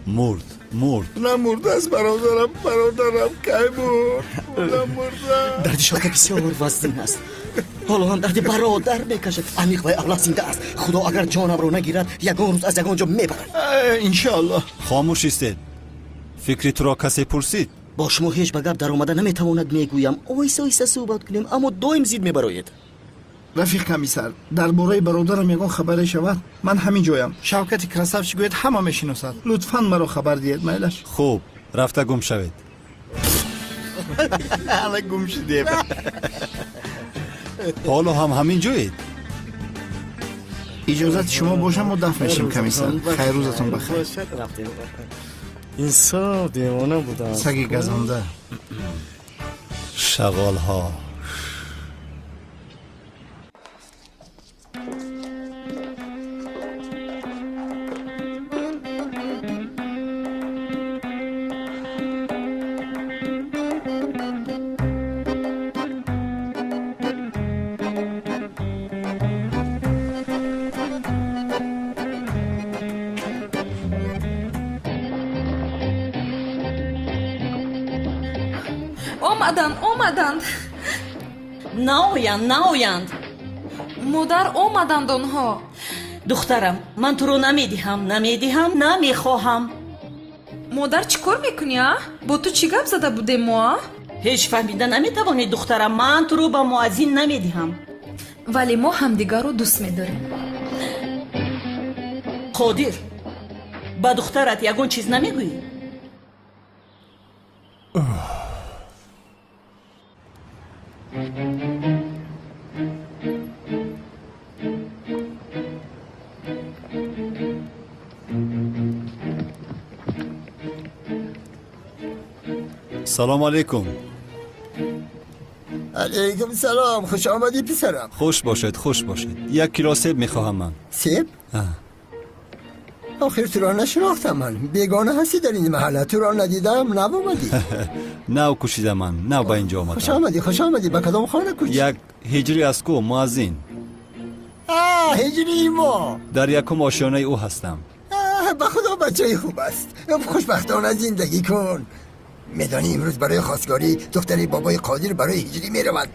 Мурд, мурд. Намурдааст, бародарам. Бародарам кай мурд? Намурда. Дарди Шавкат бисёр вазнин аст. Ҳоло ҳам дарди бародар мекашад. Амиқ вай авлад зинда аст. Худо агар ҷонамро нагирад, ягон рӯз аз ягон ҷо мебарад. Иншоаллоҳ. Хомӯш истед. Фикри туро касе пурсид? Бо шумо ҳеҷ ба гап даромада наметавонад. Мегӯям, оҳиста оҳиста суҳбат кунем, аммо доим зид мебароед. Рафиқ комиссар, дар бораи бародарам ягон хабаре шавад, ман ҳамин ҷоям. Шавкати красавчик гӯяд, ҳама мешиносад. Лутфан маро хабар диҳед, майлаш? Хуб, рафта гум шавед. Ана гум шудем. Ҳоло ҳам ҳамин ҷоед? Иҷозати шумо бошам, мо дафт мешем, комиссар. Хайр, рӯзатон бахайр. Инсоф, девона будам. Саги газонда. Шағолҳо. Омаданд, омаданд. Наоянд, наоянд. Модар, омаданд онҳо. Духтарам, ман туро намедиҳам, намедиҳам, намехоҳам. Модар, чӣ кор мекунӣ, а? Бо ту чӣ гап зада будем мо, а? Ҳеҷ фаҳмида наметавонӣ, духтарам, ман туро ба муаззин намедиҳам. Вале мо ҳамдигарро дӯст медорем. Қодир, ба духтарат ягон чиз намегӯӣ? Салом алейкум. Алейкум салом, хуш омадӣ, писарам. Хуш бошед, хуш бошед. Як кило себ мехоҳам ман. Себ? Охир туро нашинохтам ман. Бегона ҳастӣ дар ин маҳалла, туро надидам, нав омадӣ. Нав кӯчидам ман, нав ба инҷо омадам. Хуш омадӣ, хуш омадӣ. Ба кадом хона кӯчӣ? Як ҳиҷрӣ аст ку, муаззин. Ҳиҷрии мо. Дар якум ошёнаи ӯ ҳастам. Ба худо бачаи хуб аст. Хушбахтона зиндагӣ кун. Медонӣ, имрӯз барои хостгорӣ духтари бобои Қодир барои ҳиҷрӣ меравад.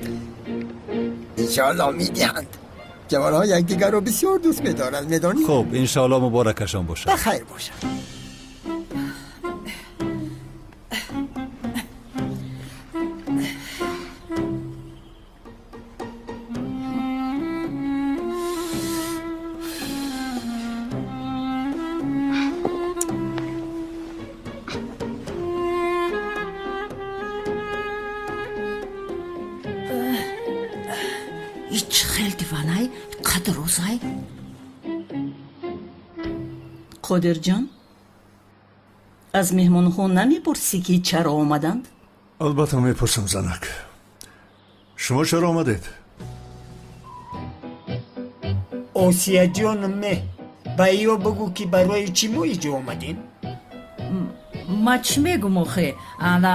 Иншоаллоҳ медиҳанд. Ҷавонҳо якдигарро бисёр дӯст медоранд, медонӣ? Хуб, иншоаллоҳ муборакашон бошад. Ба хайр бошад. Ич хел диванай, қад рӯзай. Қодирҷон, аз меҳмонҳо намепурсӣ, ки чаро омаданд? Албатта мепурсам, занак. Шумо чаро омадед? Осияҷон, меҳ ба ё бигӯ, ки барои чӣ мо иҷо омадем. Ма чӣ мегум охе? Ана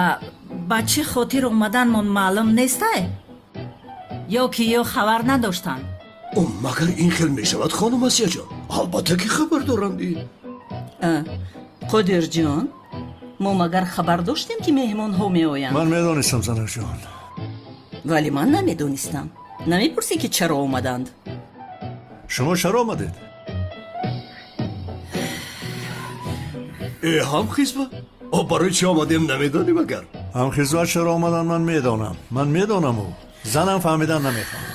ба чӣ хотир омаданмон маълум нестай? Ё ки ё хабар надоштанд? О, магар ин хел мешавад, хонум Асияҷон? Албатта ки хабар доранд. Қодирҷон, мо магар хабар доштем, ки меҳмонҳо меоянд? Ман медонистам, занакҷон. Вале ман намедонистам. Намепурсӣ, ки чаро омаданд? Шумо чаро омадед? Э, ҳамхизба, о, барои чӣ омадем намедонӣ магар? Ҳамхизба чаро омадан ман медонам, ман медонаму занам фаҳмидан намехоҳам.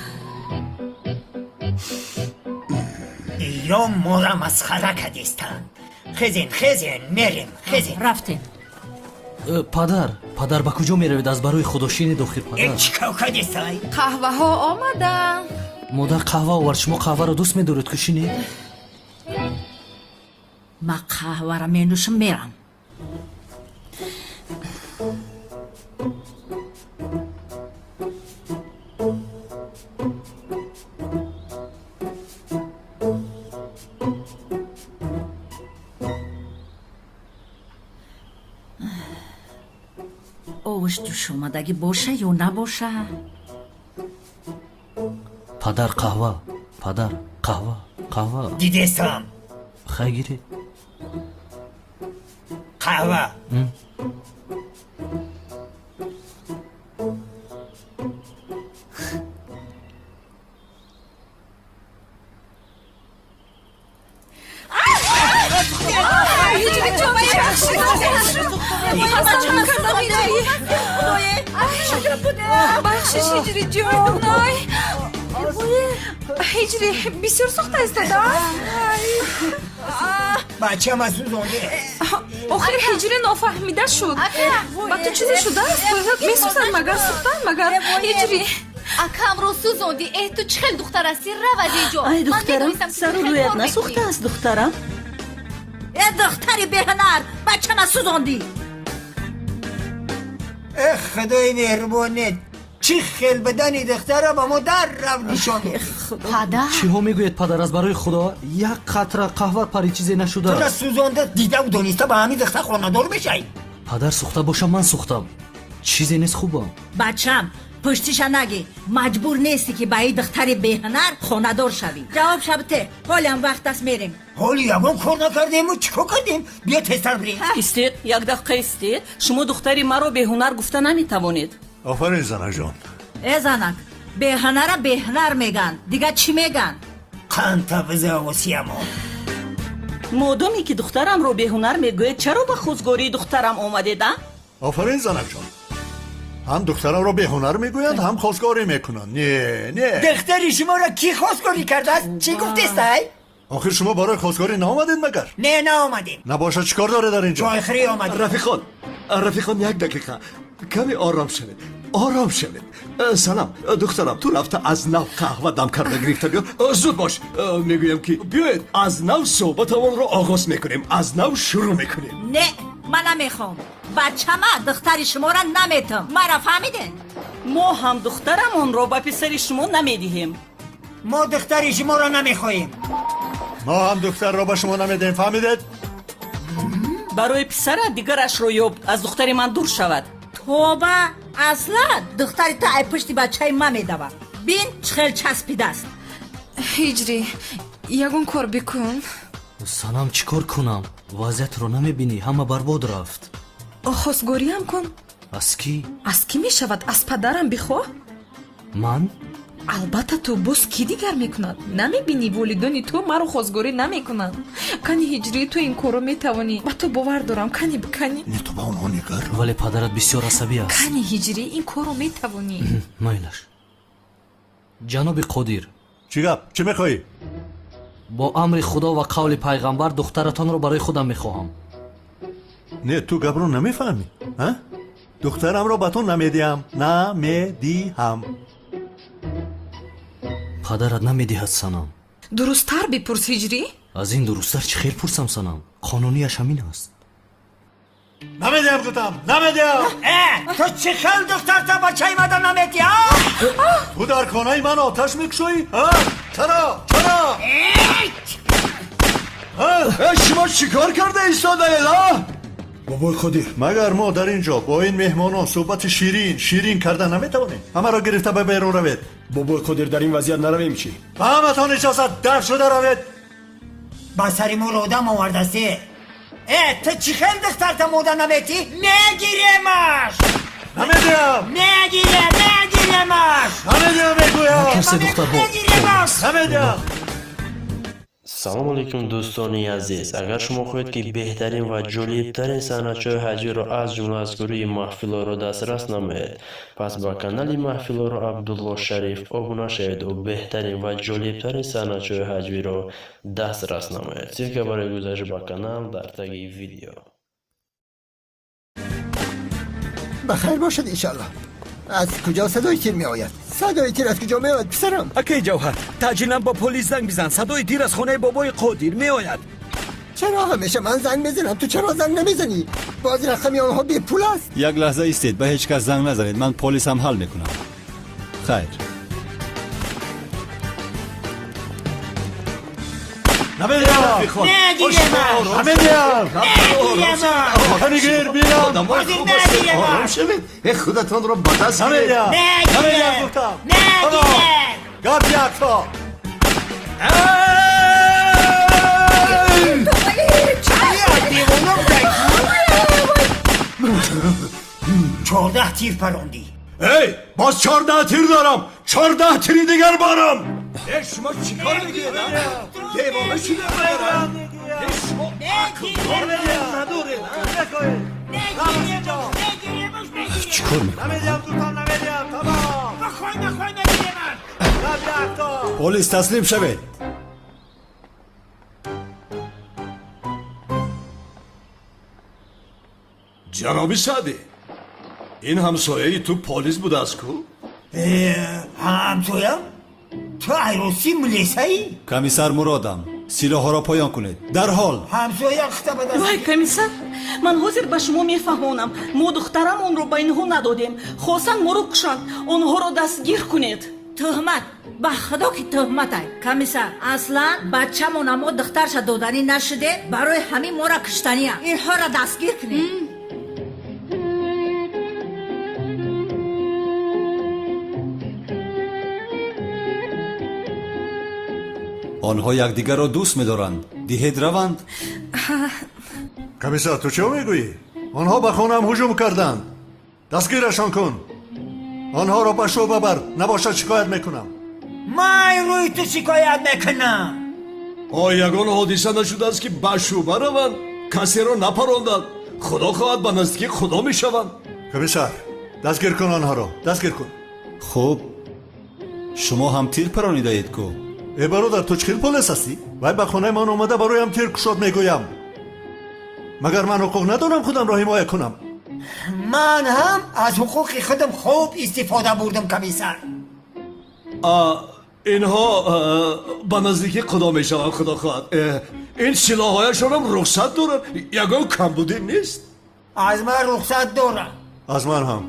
Ё моро масхара кадистанд. Хезен, хезен, мерем, хезен. Рафтем. Падар, падар, ба куҷо меравед? Аз барои худо шинед охир, падар. Чӣ кор кадистай? Қаҳваҳо омаданд. Модар қаҳва овард. Шумо қаҳваро дӯст медоред ку, шинед. Ма қаҳваро менӯшам, мерам. Овош ҷӯшомадагӣ боша ё набоша? Падар, қаҳва, падар, қаҳва, қаҳва. Дидестам. Хай, гиред. Қаҳва. Бахшиш, Ҳиҷриҷон. Ай, Ҳиҷри бисёр сӯхта истода. Бачама сӯзонде. Охир Ҳиҷри нофаҳмида шуд. Ба ту чизе шудааст? Месӯзанд магар, сӯхтанд магар, Ҳиҷри? Акамро сӯзонди. Э, ту чӣ хел духтар ҳастӣ? Рав аз ин ҷо. Ай, духтарам, сару рӯят насӯхтааст, духтарам? Э, духтари беҳунар, бачама сӯзондӣ. Э, худои меҳрубонет, чӣ хел бидани духтара ба мо дар рав нишон. Падар. Чиҳо мегӯед, падар? Аз барои худо, як қатра қаҳва пари, чизе нашуда. Тура сӯзонда дидаву дониста ба ҳамин духтар хонадор мешавӣ? Падар, сӯхта бошам, ман сӯхтам, чизе нест, хубам. Бачам, пуштиша нагӣ. Маҷбур нестӣ, ки ба ин духтари беҳунар хонадор шавӣ. Ҷавоб шабте, ҳолиам вақт аст, мерем. Ҳоли ягон кор накардему, чӣ кор кардем? Биё, тезтар бирем. Истед, як дақиқа истед. Шумо духтари маро беҳунар гуфта наметавонед. Офарин, занакҷон. Э, занак, беҳунара беҳунар меган, дигар чӣ меган? Қанта бизавосиямо. Модоме ки духтарамро беҳунар мегӯед, чаро ба хостгории духтарам омадед, а? Офарин, занакҷон. Ҳам духтарамро беҳунар мегӯянд, ҳам хостгорӣ мекунанд. Не, не. Духтари шуморо кӣ хостгорӣ кардааст? Чӣ гуфтестай? Охир шумо барои хостгорӣ наомадед магар? Не, наомадем. Набошад, чӣ кор доред дар ин ҷо? Чойхӯрӣ омадем. Рафиқон, рафиқон, як дақиқа каме ором шавед, ором шавед. Салам, духтарам, ту рафта аз нав қаҳва дам карда гирифта биё, зуд бош. Мегӯям ки биёед, аз нав суҳбатамонро оғоз мекунем, аз нав шурӯъ мекунем. Не, ман намехоҳам. Бачама духтари шуморо наметам. Мара фаҳмидед? Мо ҳам духтарамонро ба писари шумо намедиҳем. Мо духтари шуморо намехоҳем. Мо ҳам духтарро ба шумо намедиҳем, фаҳмидед? Барои писарат дигарашро ёб, аз духтари ман дур шавад. Тоба, аслан духтари ту ай пушти бачаи ман медавад. Бин, чӣ хел часпидааст. Ҳиҷрӣ, ягон кор бикун. Санам, чӣ кор кунам? Вазъиятро намебинӣ, ҳама барбод рафт. Хостгориам кун. Аз кӣ? Аз кӣ мешавад? Аз падарам бихоҳ. Ман? Албатта ту, боз кӣ дигар мекунад? Намебинӣ, волидони ту маро хостгорӣ намекунанд. Кани ҳиҷрӣ, ту ин корро метавонӣ, ба ту бовар дорам. Кани, бикани. Не, ту ба онҳо нигар. Вале падарат бисёр асабӣ аст. Кани ҳиҷрӣ, ин корро метавонӣ. Майлаш. Ҷаноби Қодир. Чӣ гап? Чӣ мехоҳӣ? Бо амри Худо ва қавли пайғамбар духтаратонро барои худам мехоҳам. Не, ту гапро намефаҳмӣ, а? Духтарамро ба ту намедиҳам, намедиҳам. Падарат намедиҳад, Санам. Дурусттар бипурс, ҳиҷрӣ. Аз ин дурусттар чӣ хел пурсам, Санам? Қонунияш ҳамин аст. Намедиҳам, гуфтам, намедиҳам. Э, ту чӣ хел духтарта бачаи мада наметиҳ, а? Ту дар хонаи ман оташ мекушоӣ, а? Чаро, чаро? Шумо чӣ кор карда истодаед, а? Бобои Қодир, магар мо дар ин ҷо бо ин меҳмонон суҳбати ширин ширин карда наметавонем? Ҳамаро гирифта ба берун равед. Бобои Қодир, дар ин вазъият наравем чӣ? Ба ҳаматон иҷозат, дафт шуда равед. Ба сари мо одам овардасте. Э, ту чӣ хел духтарта мода наметӣ? Мегиремаш! Намедиҳам! Мегирем, мегиремаш! Намедиҳам, мегӯям! Накарсе, духтарҳо. Мегиремаш! Намедиҳам! Салом алейкум, дӯстони азиз! Агар шумо хоҳед, ки беҳтарин ва ҷолибтарин саҳначаҳои ҳаҷвиро, аз ҷумла аз гурӯҳи Маҳфилоро дастрас намоед, пас ба канали Маҳфилоро Абдулло Шариф обуна шаведу беҳтарин ва ҷолибтарин саҳначаҳои ҳаҷвиро дастрас намоед. Ссылка барои гузариш ба канал дар таги видео. Ба хайр бошад, иншаллоҳ. Аз куҷо садои тир меояд? Садои тир аз куҷо меояд, писарам? Акаи Ҷавҳар, таъҷилан ба полис занг бизан. Садои тир аз хонаи бобои Қодир меояд. Чаро ҳамеша ман занг мезанам, ту чаро занг намезанӣ? Боз рақами онҳо бепул аст. Як лаҳза истед, ба ҳеҷ кас занг назанед, ман полисам ҳал мекунам. Хайр. Намедиҳам! Намедиҳам! Ҳамигир, бинам! Ором шавед, э, худатонро ба даст гиред. Намедиҳам! Намедиҳам, гуфтам! Гап якто! 14 тир парондӣ. Эй, боз 14 тир дорам, 14 тири дигар барам. Э, шумо чӣ кор мекунед, а? Девона шуда, э, шумо ақлдор надоред. Чӣ кор мекунам? Намедиҳам, тамом! Гап якто! Полис, таслим шавед. Ҷаноби Саъдӣ, ин ҳамсояи ту полис будааст ку? Ҳамсоям? Ту айросӣ милисаӣ? Комиссар Муродам, силоҳҳоро поён кунед дарҳол. Ҳамсоя хита ба даст. Вай, комиссар, ман ҳозир ба шумо мефаҳмонам. Мо духтарамонро ба инҳо надодем, хостанд моро кушанд. Онҳоро дастгир кунед. Тӯҳмат, ба худо ки тӯҳматай, комиссар. Аслан бачамона мо духтарша доданӣ нашуде, барои ҳамин мора куштания. Инҳоро дастгир кунед. Онҳо якдигарро дӯст медоранд, диҳед раванд. Комиссар, ту чӣ мегӯӣ? Онҳо ба хонаам ҳуҷум карданд. Дастгирашон кун. Онҳоро ба шӯъба бар, набошад шикоят мекунам. Ман рӯи ту шикоят мекунам. О, ягон ҳодиса нашудааст, ки ба шӯъба раванд. Касеро напаронданд. Худо хоҳад, ба наздикӣ худо мешаванд. Комиссар, дастгир кун онҳоро, дастгир кун. Хуб, шумо ҳам тир паронидаед ку? Э, бародар, ту чӣ хел полис ҳастӣ? Вай ба хонаи ман омада бароям тир кушод, мегӯям. Магар ман ҳуқуқ надорам худамро ҳимоя кунам? Ман ҳам аз ҳуқуқи худам хуб истифода бурдам, комиссар. Инҳо ба наздикӣ худо мешаванд, худо хоҳад. Ин силоҳҳояшонам рухсат доранд, ягон камбудӣ нест. Аз ман рухсат дорад. Аз ман ҳам.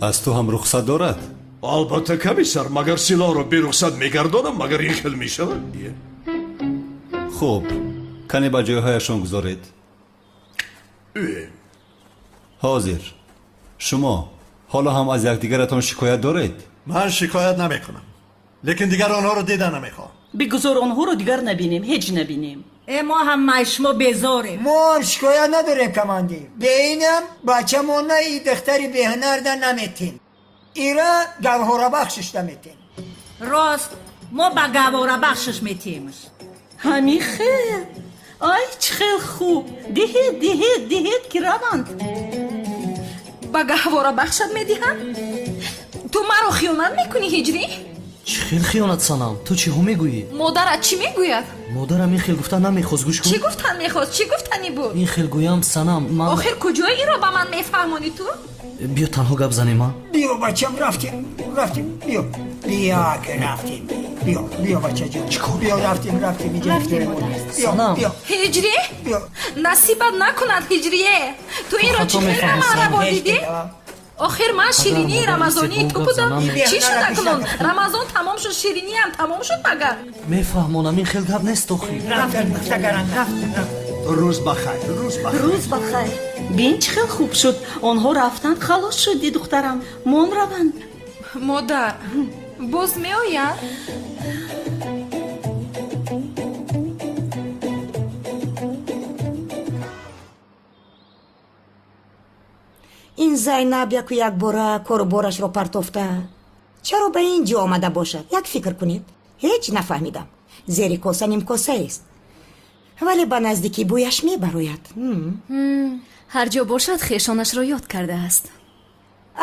Аз ту ҳам рухсат дорад? Албатта, комиссар, магар силоҳро берухсат мегардонам? Магар ин хел мешавад? Хуб, кане ба ҷойҳояшон гузоред. Ҳозир шумо ҳоло ҳам аз якдигаратон шикоят доред? Ман шикоят намекунам, лекин дигар онҳоро дида намехоҳам. Бигузор онҳоро дигар набинем, ҳеҷ набинем. Э, мо ҳам аз шумо безорем. Мо ҳам шикоят надорем, командир. Бе инам бачамона и духтари беҳунарда наметем. Ира гавҳорабахшиш наметем. Рост, мо ба гаҳворабахшиш метиҳемш. Ҳамин хел? Ай, чӣ хел хуб! Диҳед, диҳед, диҳед, ки раванд. Ба гаҳворабахшат медиҳам? Ту маро хиёнат мекунӣ, Ҳиҷрӣ? Чӣ хел хиёнат, Санам? Ту чиҳо мегӯӣ? Модарат чӣ мегӯяд? Модарам ин хел гуфта намехост, гӯш кун. Чӣ гуфтан мехост? Чӣ гуфтанӣ буд? Ин хел гӯям, Санам, ман Охир куҷои инро ба ман мефаҳмонӣ ту? Биё, танҳо гап занем, а? Биё, бачам, рафтем, рафтем, биё, биё, ки рафтем, биё, биё, бачаҷон, биё, рафтем, рафтем, биё. Санам. Биё. Ҳиҷрӣ, насибат накунад, Ҳиҷрие! Ту инро чӣ хел ба ман раво дидӣ? Охир ман ширинии рамазонии ту будам. Чӣ шуд акнун? Рамазон тамом шуд, шириниам тамом шуд магар? Мефаҳмонам, ин хел гап нест охир. Рӯз бахайр, рӯз бахайр. Рӯз бахайр. Бин, чӣ хел хуб шуд, онҳо рафтанд, халос шуди, духтарам. Мон раванд. Модар, боз меояд? Ин Зайнаб яку якбора кору борашро партофта чаро ба ин ҷо омада бошад? Як фикр кунед, ҳеҷ нафаҳмидам. Зери коса нимкосаест, вале ба наздикӣ бӯяш мебарояд. Ҳар ҷо бошад, хешонашро ёд кардааст.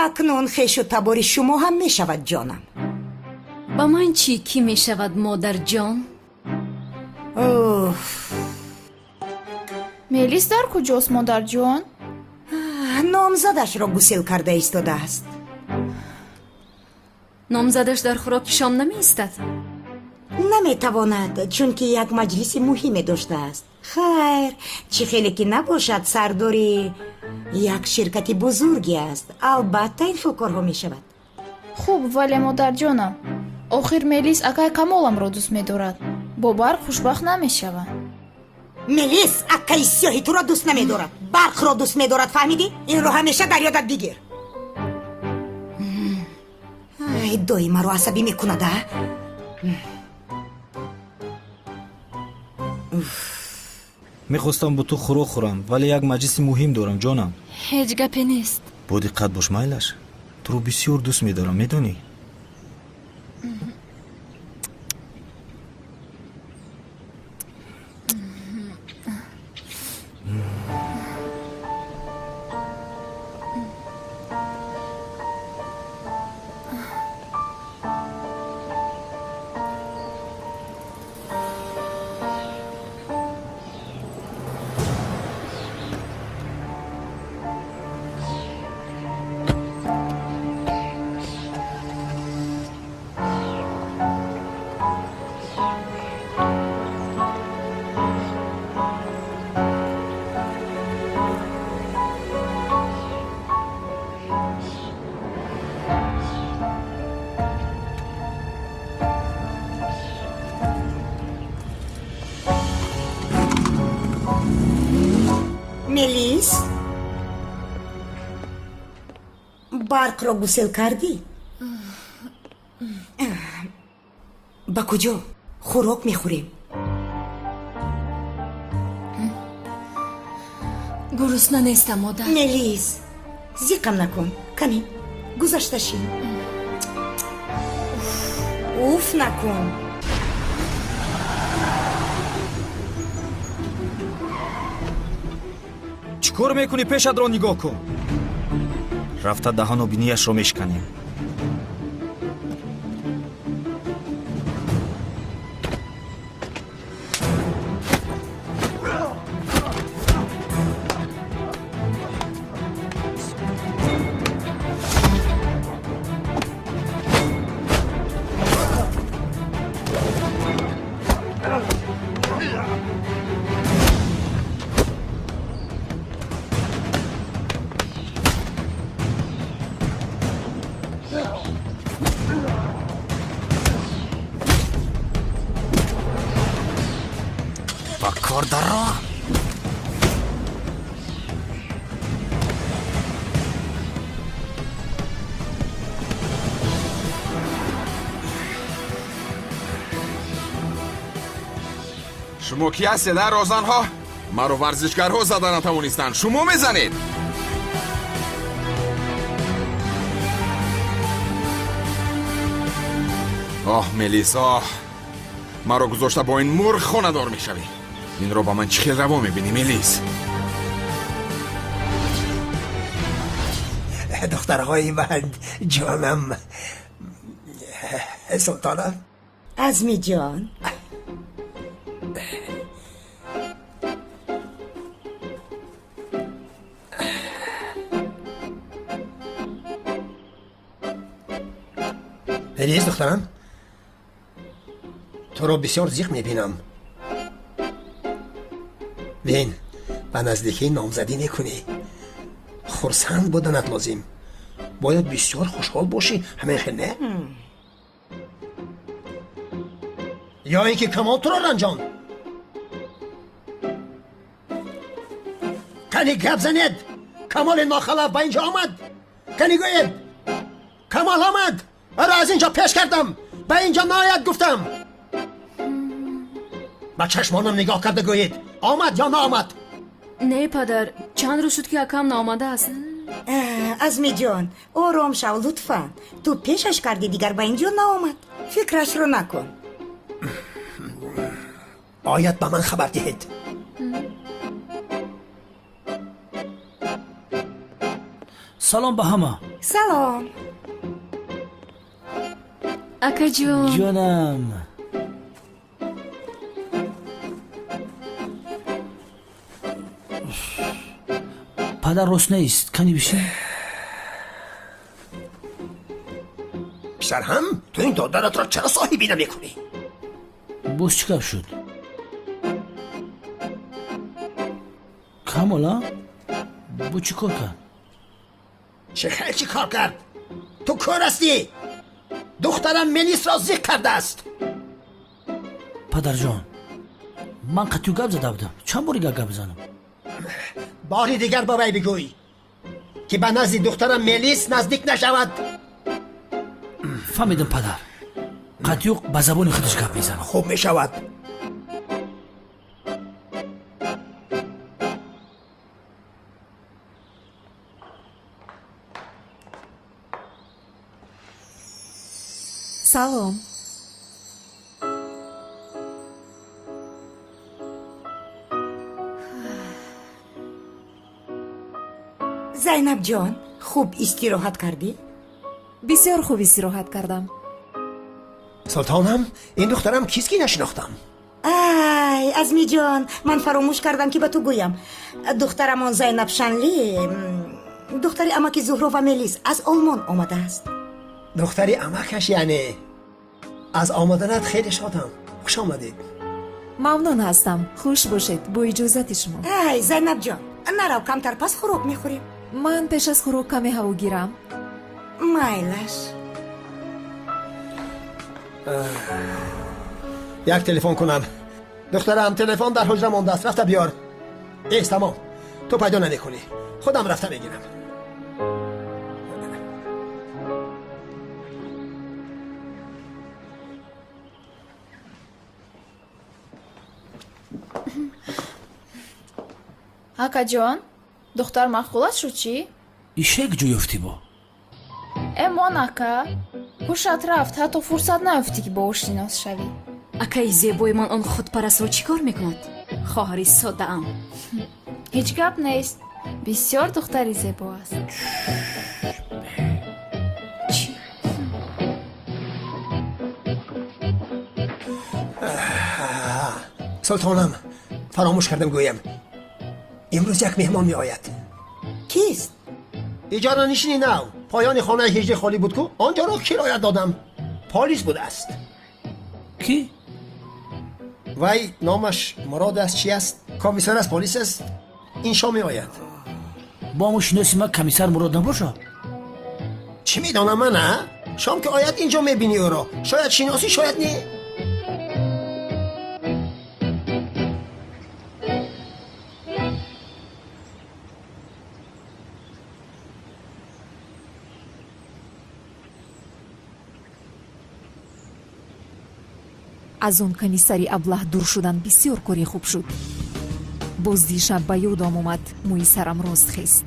Акнун хешу табори шумо ҳам мешавад, ҷонам. Ба ман чӣ кӣ мешавад, модарҷон? Мелис дар куҷост, модарҷон? Номзадашро гусел карда истодааст. Номзадаш дар хӯроки шом намеистад? Наметавонад, чунки як маҷлиси муҳиме доштааст. Хайр, чӣ хеле ки набошад, сардори як ширкати бузурге аст, албатта ин хел корҳо мешавад. Хуб, вале, модарҷонам, охир Мелис акай Камоламро дӯст медорад. Бо Барқ хушбахт намешавад. Мелис акаи сиёҳи туро дӯст намедорад, Барқро дӯст медорад, фаҳмидӣ? Инро ҳамеша дар ёдат бигир. Ай, дои маро асабӣ мекунад, а. Мехостам бо ту хӯрок хӯрам, вале як маҷлиси муҳим дорам, ҷонам. Ҳеҷ гапе нест. Бо диққат бош, майлаш? Туро бисёр дӯст медорам, медонӣ? Мелис, Барқро гусел кардӣ? Ба куҷо? Хӯрок мехӯрем. Гурусна нестам, модар. Мелис, зиқам накун, каме гузашта шин. Уф накун. Чӣ кор мекунӣ? Пешатро нигоҳ кун. Рафта даҳану бинияшро мешканем. кор дарро. Шумо кӣ ҳастед, а, розанҳо? Маро варзишгарҳо зада натавонистанд, шумо мезанед. Оҳ, Мелис, оҳ, маро гузошта бо ин мурғ хонадор мешавӣ. Инро ба ман чӣ хел раво мебинӣ, Мелис? Духтарҳои ман, ҷонам, султонам. Азмиҷон. Мелис, духтарам, туро бисёр зиқ мебинам. Бин, ба наздикӣ номзадӣ мекунӣ. Хурсанд буданат лозим. Бояд бисёр хушҳол бошӣ, ҳамин хел не? Ё ин ки Камол туро ранҷонд? Кани гап занед! Камоли нохалаф ба инҷо омад! Кани гӯед! Камол омад! Ара аз инҷо пеш кардам! Ба инҷо наояд гуфтам! Ба чашмонам нигоҳ карда гӯед, омад ё наомад? Не, падар, чанд рӯз шуд, ки акам наомадааст. Азмиҷон, ором шав, лутфан. Ту пешаш кардӣ, дигар ба инҷо наомад. Фикрашро накун. Ояд, ба ман хабар диҳед. Салом ба ҳама. Салом. Акаҷон. Ҷонам. Падар рост нест, кани бишин. Писарҳам, ту ин додаратро чаро соҳибӣ намекунӣ? Боз чӣ гап шуд, Камола? Бо чӣ кор кард? Чӣ хел чӣ кор кард? Ту кӯр ҳастӣ? Духтарам Мелисро зиқ кардааст. Падарҷон, ман қатъю гап зада будам. Чанд бори гап бизанам? Бори дигар ба вай бигӯй, ки ба назди духтарам Мелис наздик нашавад. Фаҳмидам, падар. Қатъю ба забони худаш гап мезанам. Хуб мешавад. Салом. Зайнабҷон, хуб истироҳат кардӣ? Бисёр хуб истироҳат кардам. Султонам, ин духтарам кист, ки нашинохтам? Ай, Азмиҷон, ман фаромӯш кардам, ки ба ту гӯям. Духтарамон Зайнаб Шанли, духтари амаки Зуҳро ва Мелис, аз Олмон омадааст. Духтари амакаш яъне. Аз омаданат хеле шодам, хуш омадед. Мамнун ҳастам, хуш бошед. Бо иҷозати шумо. Ай, Зайнабҷон, нарав, камтар пас хӯрок мехӯрем. Ман пеш аз хӯрок каме ҳаво гирам. Майлаш. Як телефон кунам. Духтарам, телефон дар ҳуҷра мондааст, рафта биёр. Эс, тамом, ту пайдо намекунӣ, худам рафта мегирам. Акаҷон, духтар маъқулат шуд, чӣ? Ишек ҷо ёфтӣ бо? Э, мон, ака, ҳушат рафт, ҳатто фурсат наёфтӣ, ки бо ӯ шинос шавӣ. Акаи зебои ман он худпарастро чӣ кор мекунад, хоҳари соддаам? Ҳеҷ гап нест, бисёр духтари зебо аст. Чӣ? Султонам, фаромӯш кардам гӯям, имрӯз як меҳмон меояд. Кист? Иҷоранишини нав. Поёни хонаи ҳиҷри холӣ буд ку, он ҷоро кироя додам. Полис будааст. Кӣ? Вай номаш Мурод аст, чи аст, комиссар аст, полис аст. Ин шом меояд. Бо ҳамон шиноси ман комиссар Мурод набошад? Чӣ медонам ман, а? Шом ки ояд, инҷо мебинӣ ӯро. Шояд шиносӣ, шояд не. Аз он комиссари аблаҳ дур шудан бисёр кори хуб шуд. Боз дишаб ба ёдам омад, мӯи сарам рост хест.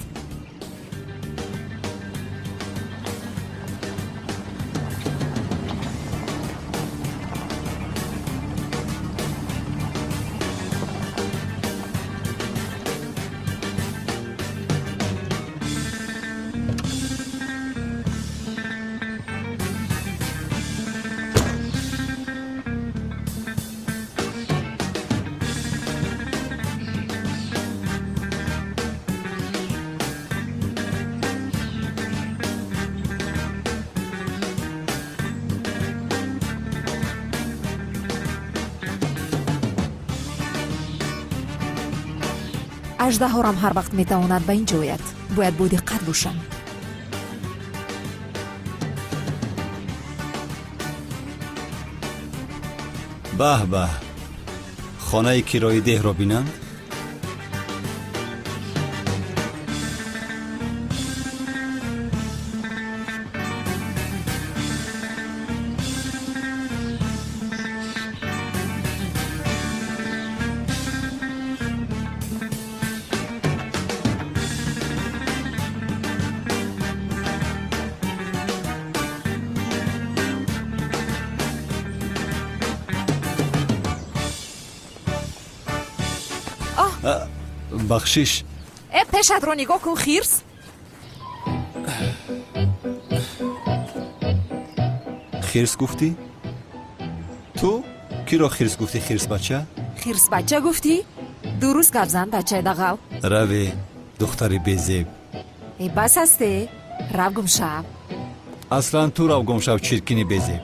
Аждаҳорам ҳар вақт метавонад ба ин ҷо ояд. Бояд бодиққат бошам. Баҳ баҳ, хонаи кирои деҳро бинанд. Бахшиш. Э, пешатро нигоҳ кун, хирс! Хирс гуфтӣ? Ту киро хирс гуфтӣ, хирсбача? Хирсбача гуфтӣ? Дуруст гап зан, бачаи дағал. Раве, духтари безеб. Э, бас ҳасте, рав гумшав. Аслан ту рав гумшав, чиркини безеб.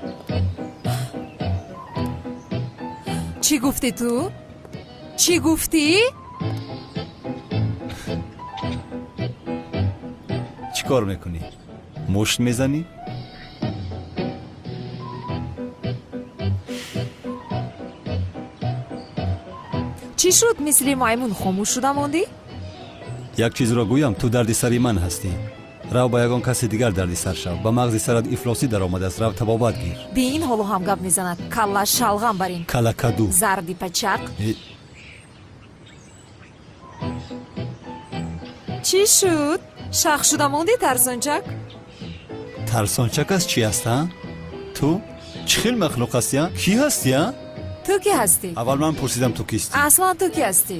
Чӣ гуфтӣ ту? Чӣ гуфтӣ? Чӣ кор мекунӣ? Мушт мезанӣ? Чӣ шуд, мисли маймун хомӯш шуда мондӣ? Як чизро гӯям, ту дарди сари ман ҳастӣ. Рав, ба ягон каси дигар дарди сар шав. Ба мағзи сарат ифлосӣ даромадааст, рав, табобат гир. Би, ин ҳоло ҳам гап мезанад. Калла шалғам бар ин. Калакаду. Зарди пачақ. Чӣ шуд, шах шуда мондӣ, тарсончак? Тарсончак аз чӣ аст, а? Ту чӣ хел махлуқ ҳастӣ, а? Кӣ ҳастӣ, а? Ту кӣ ҳастӣ? Аввал ман пурсидам, ту кистӣ? Аслан ту кӣ ҳастӣ?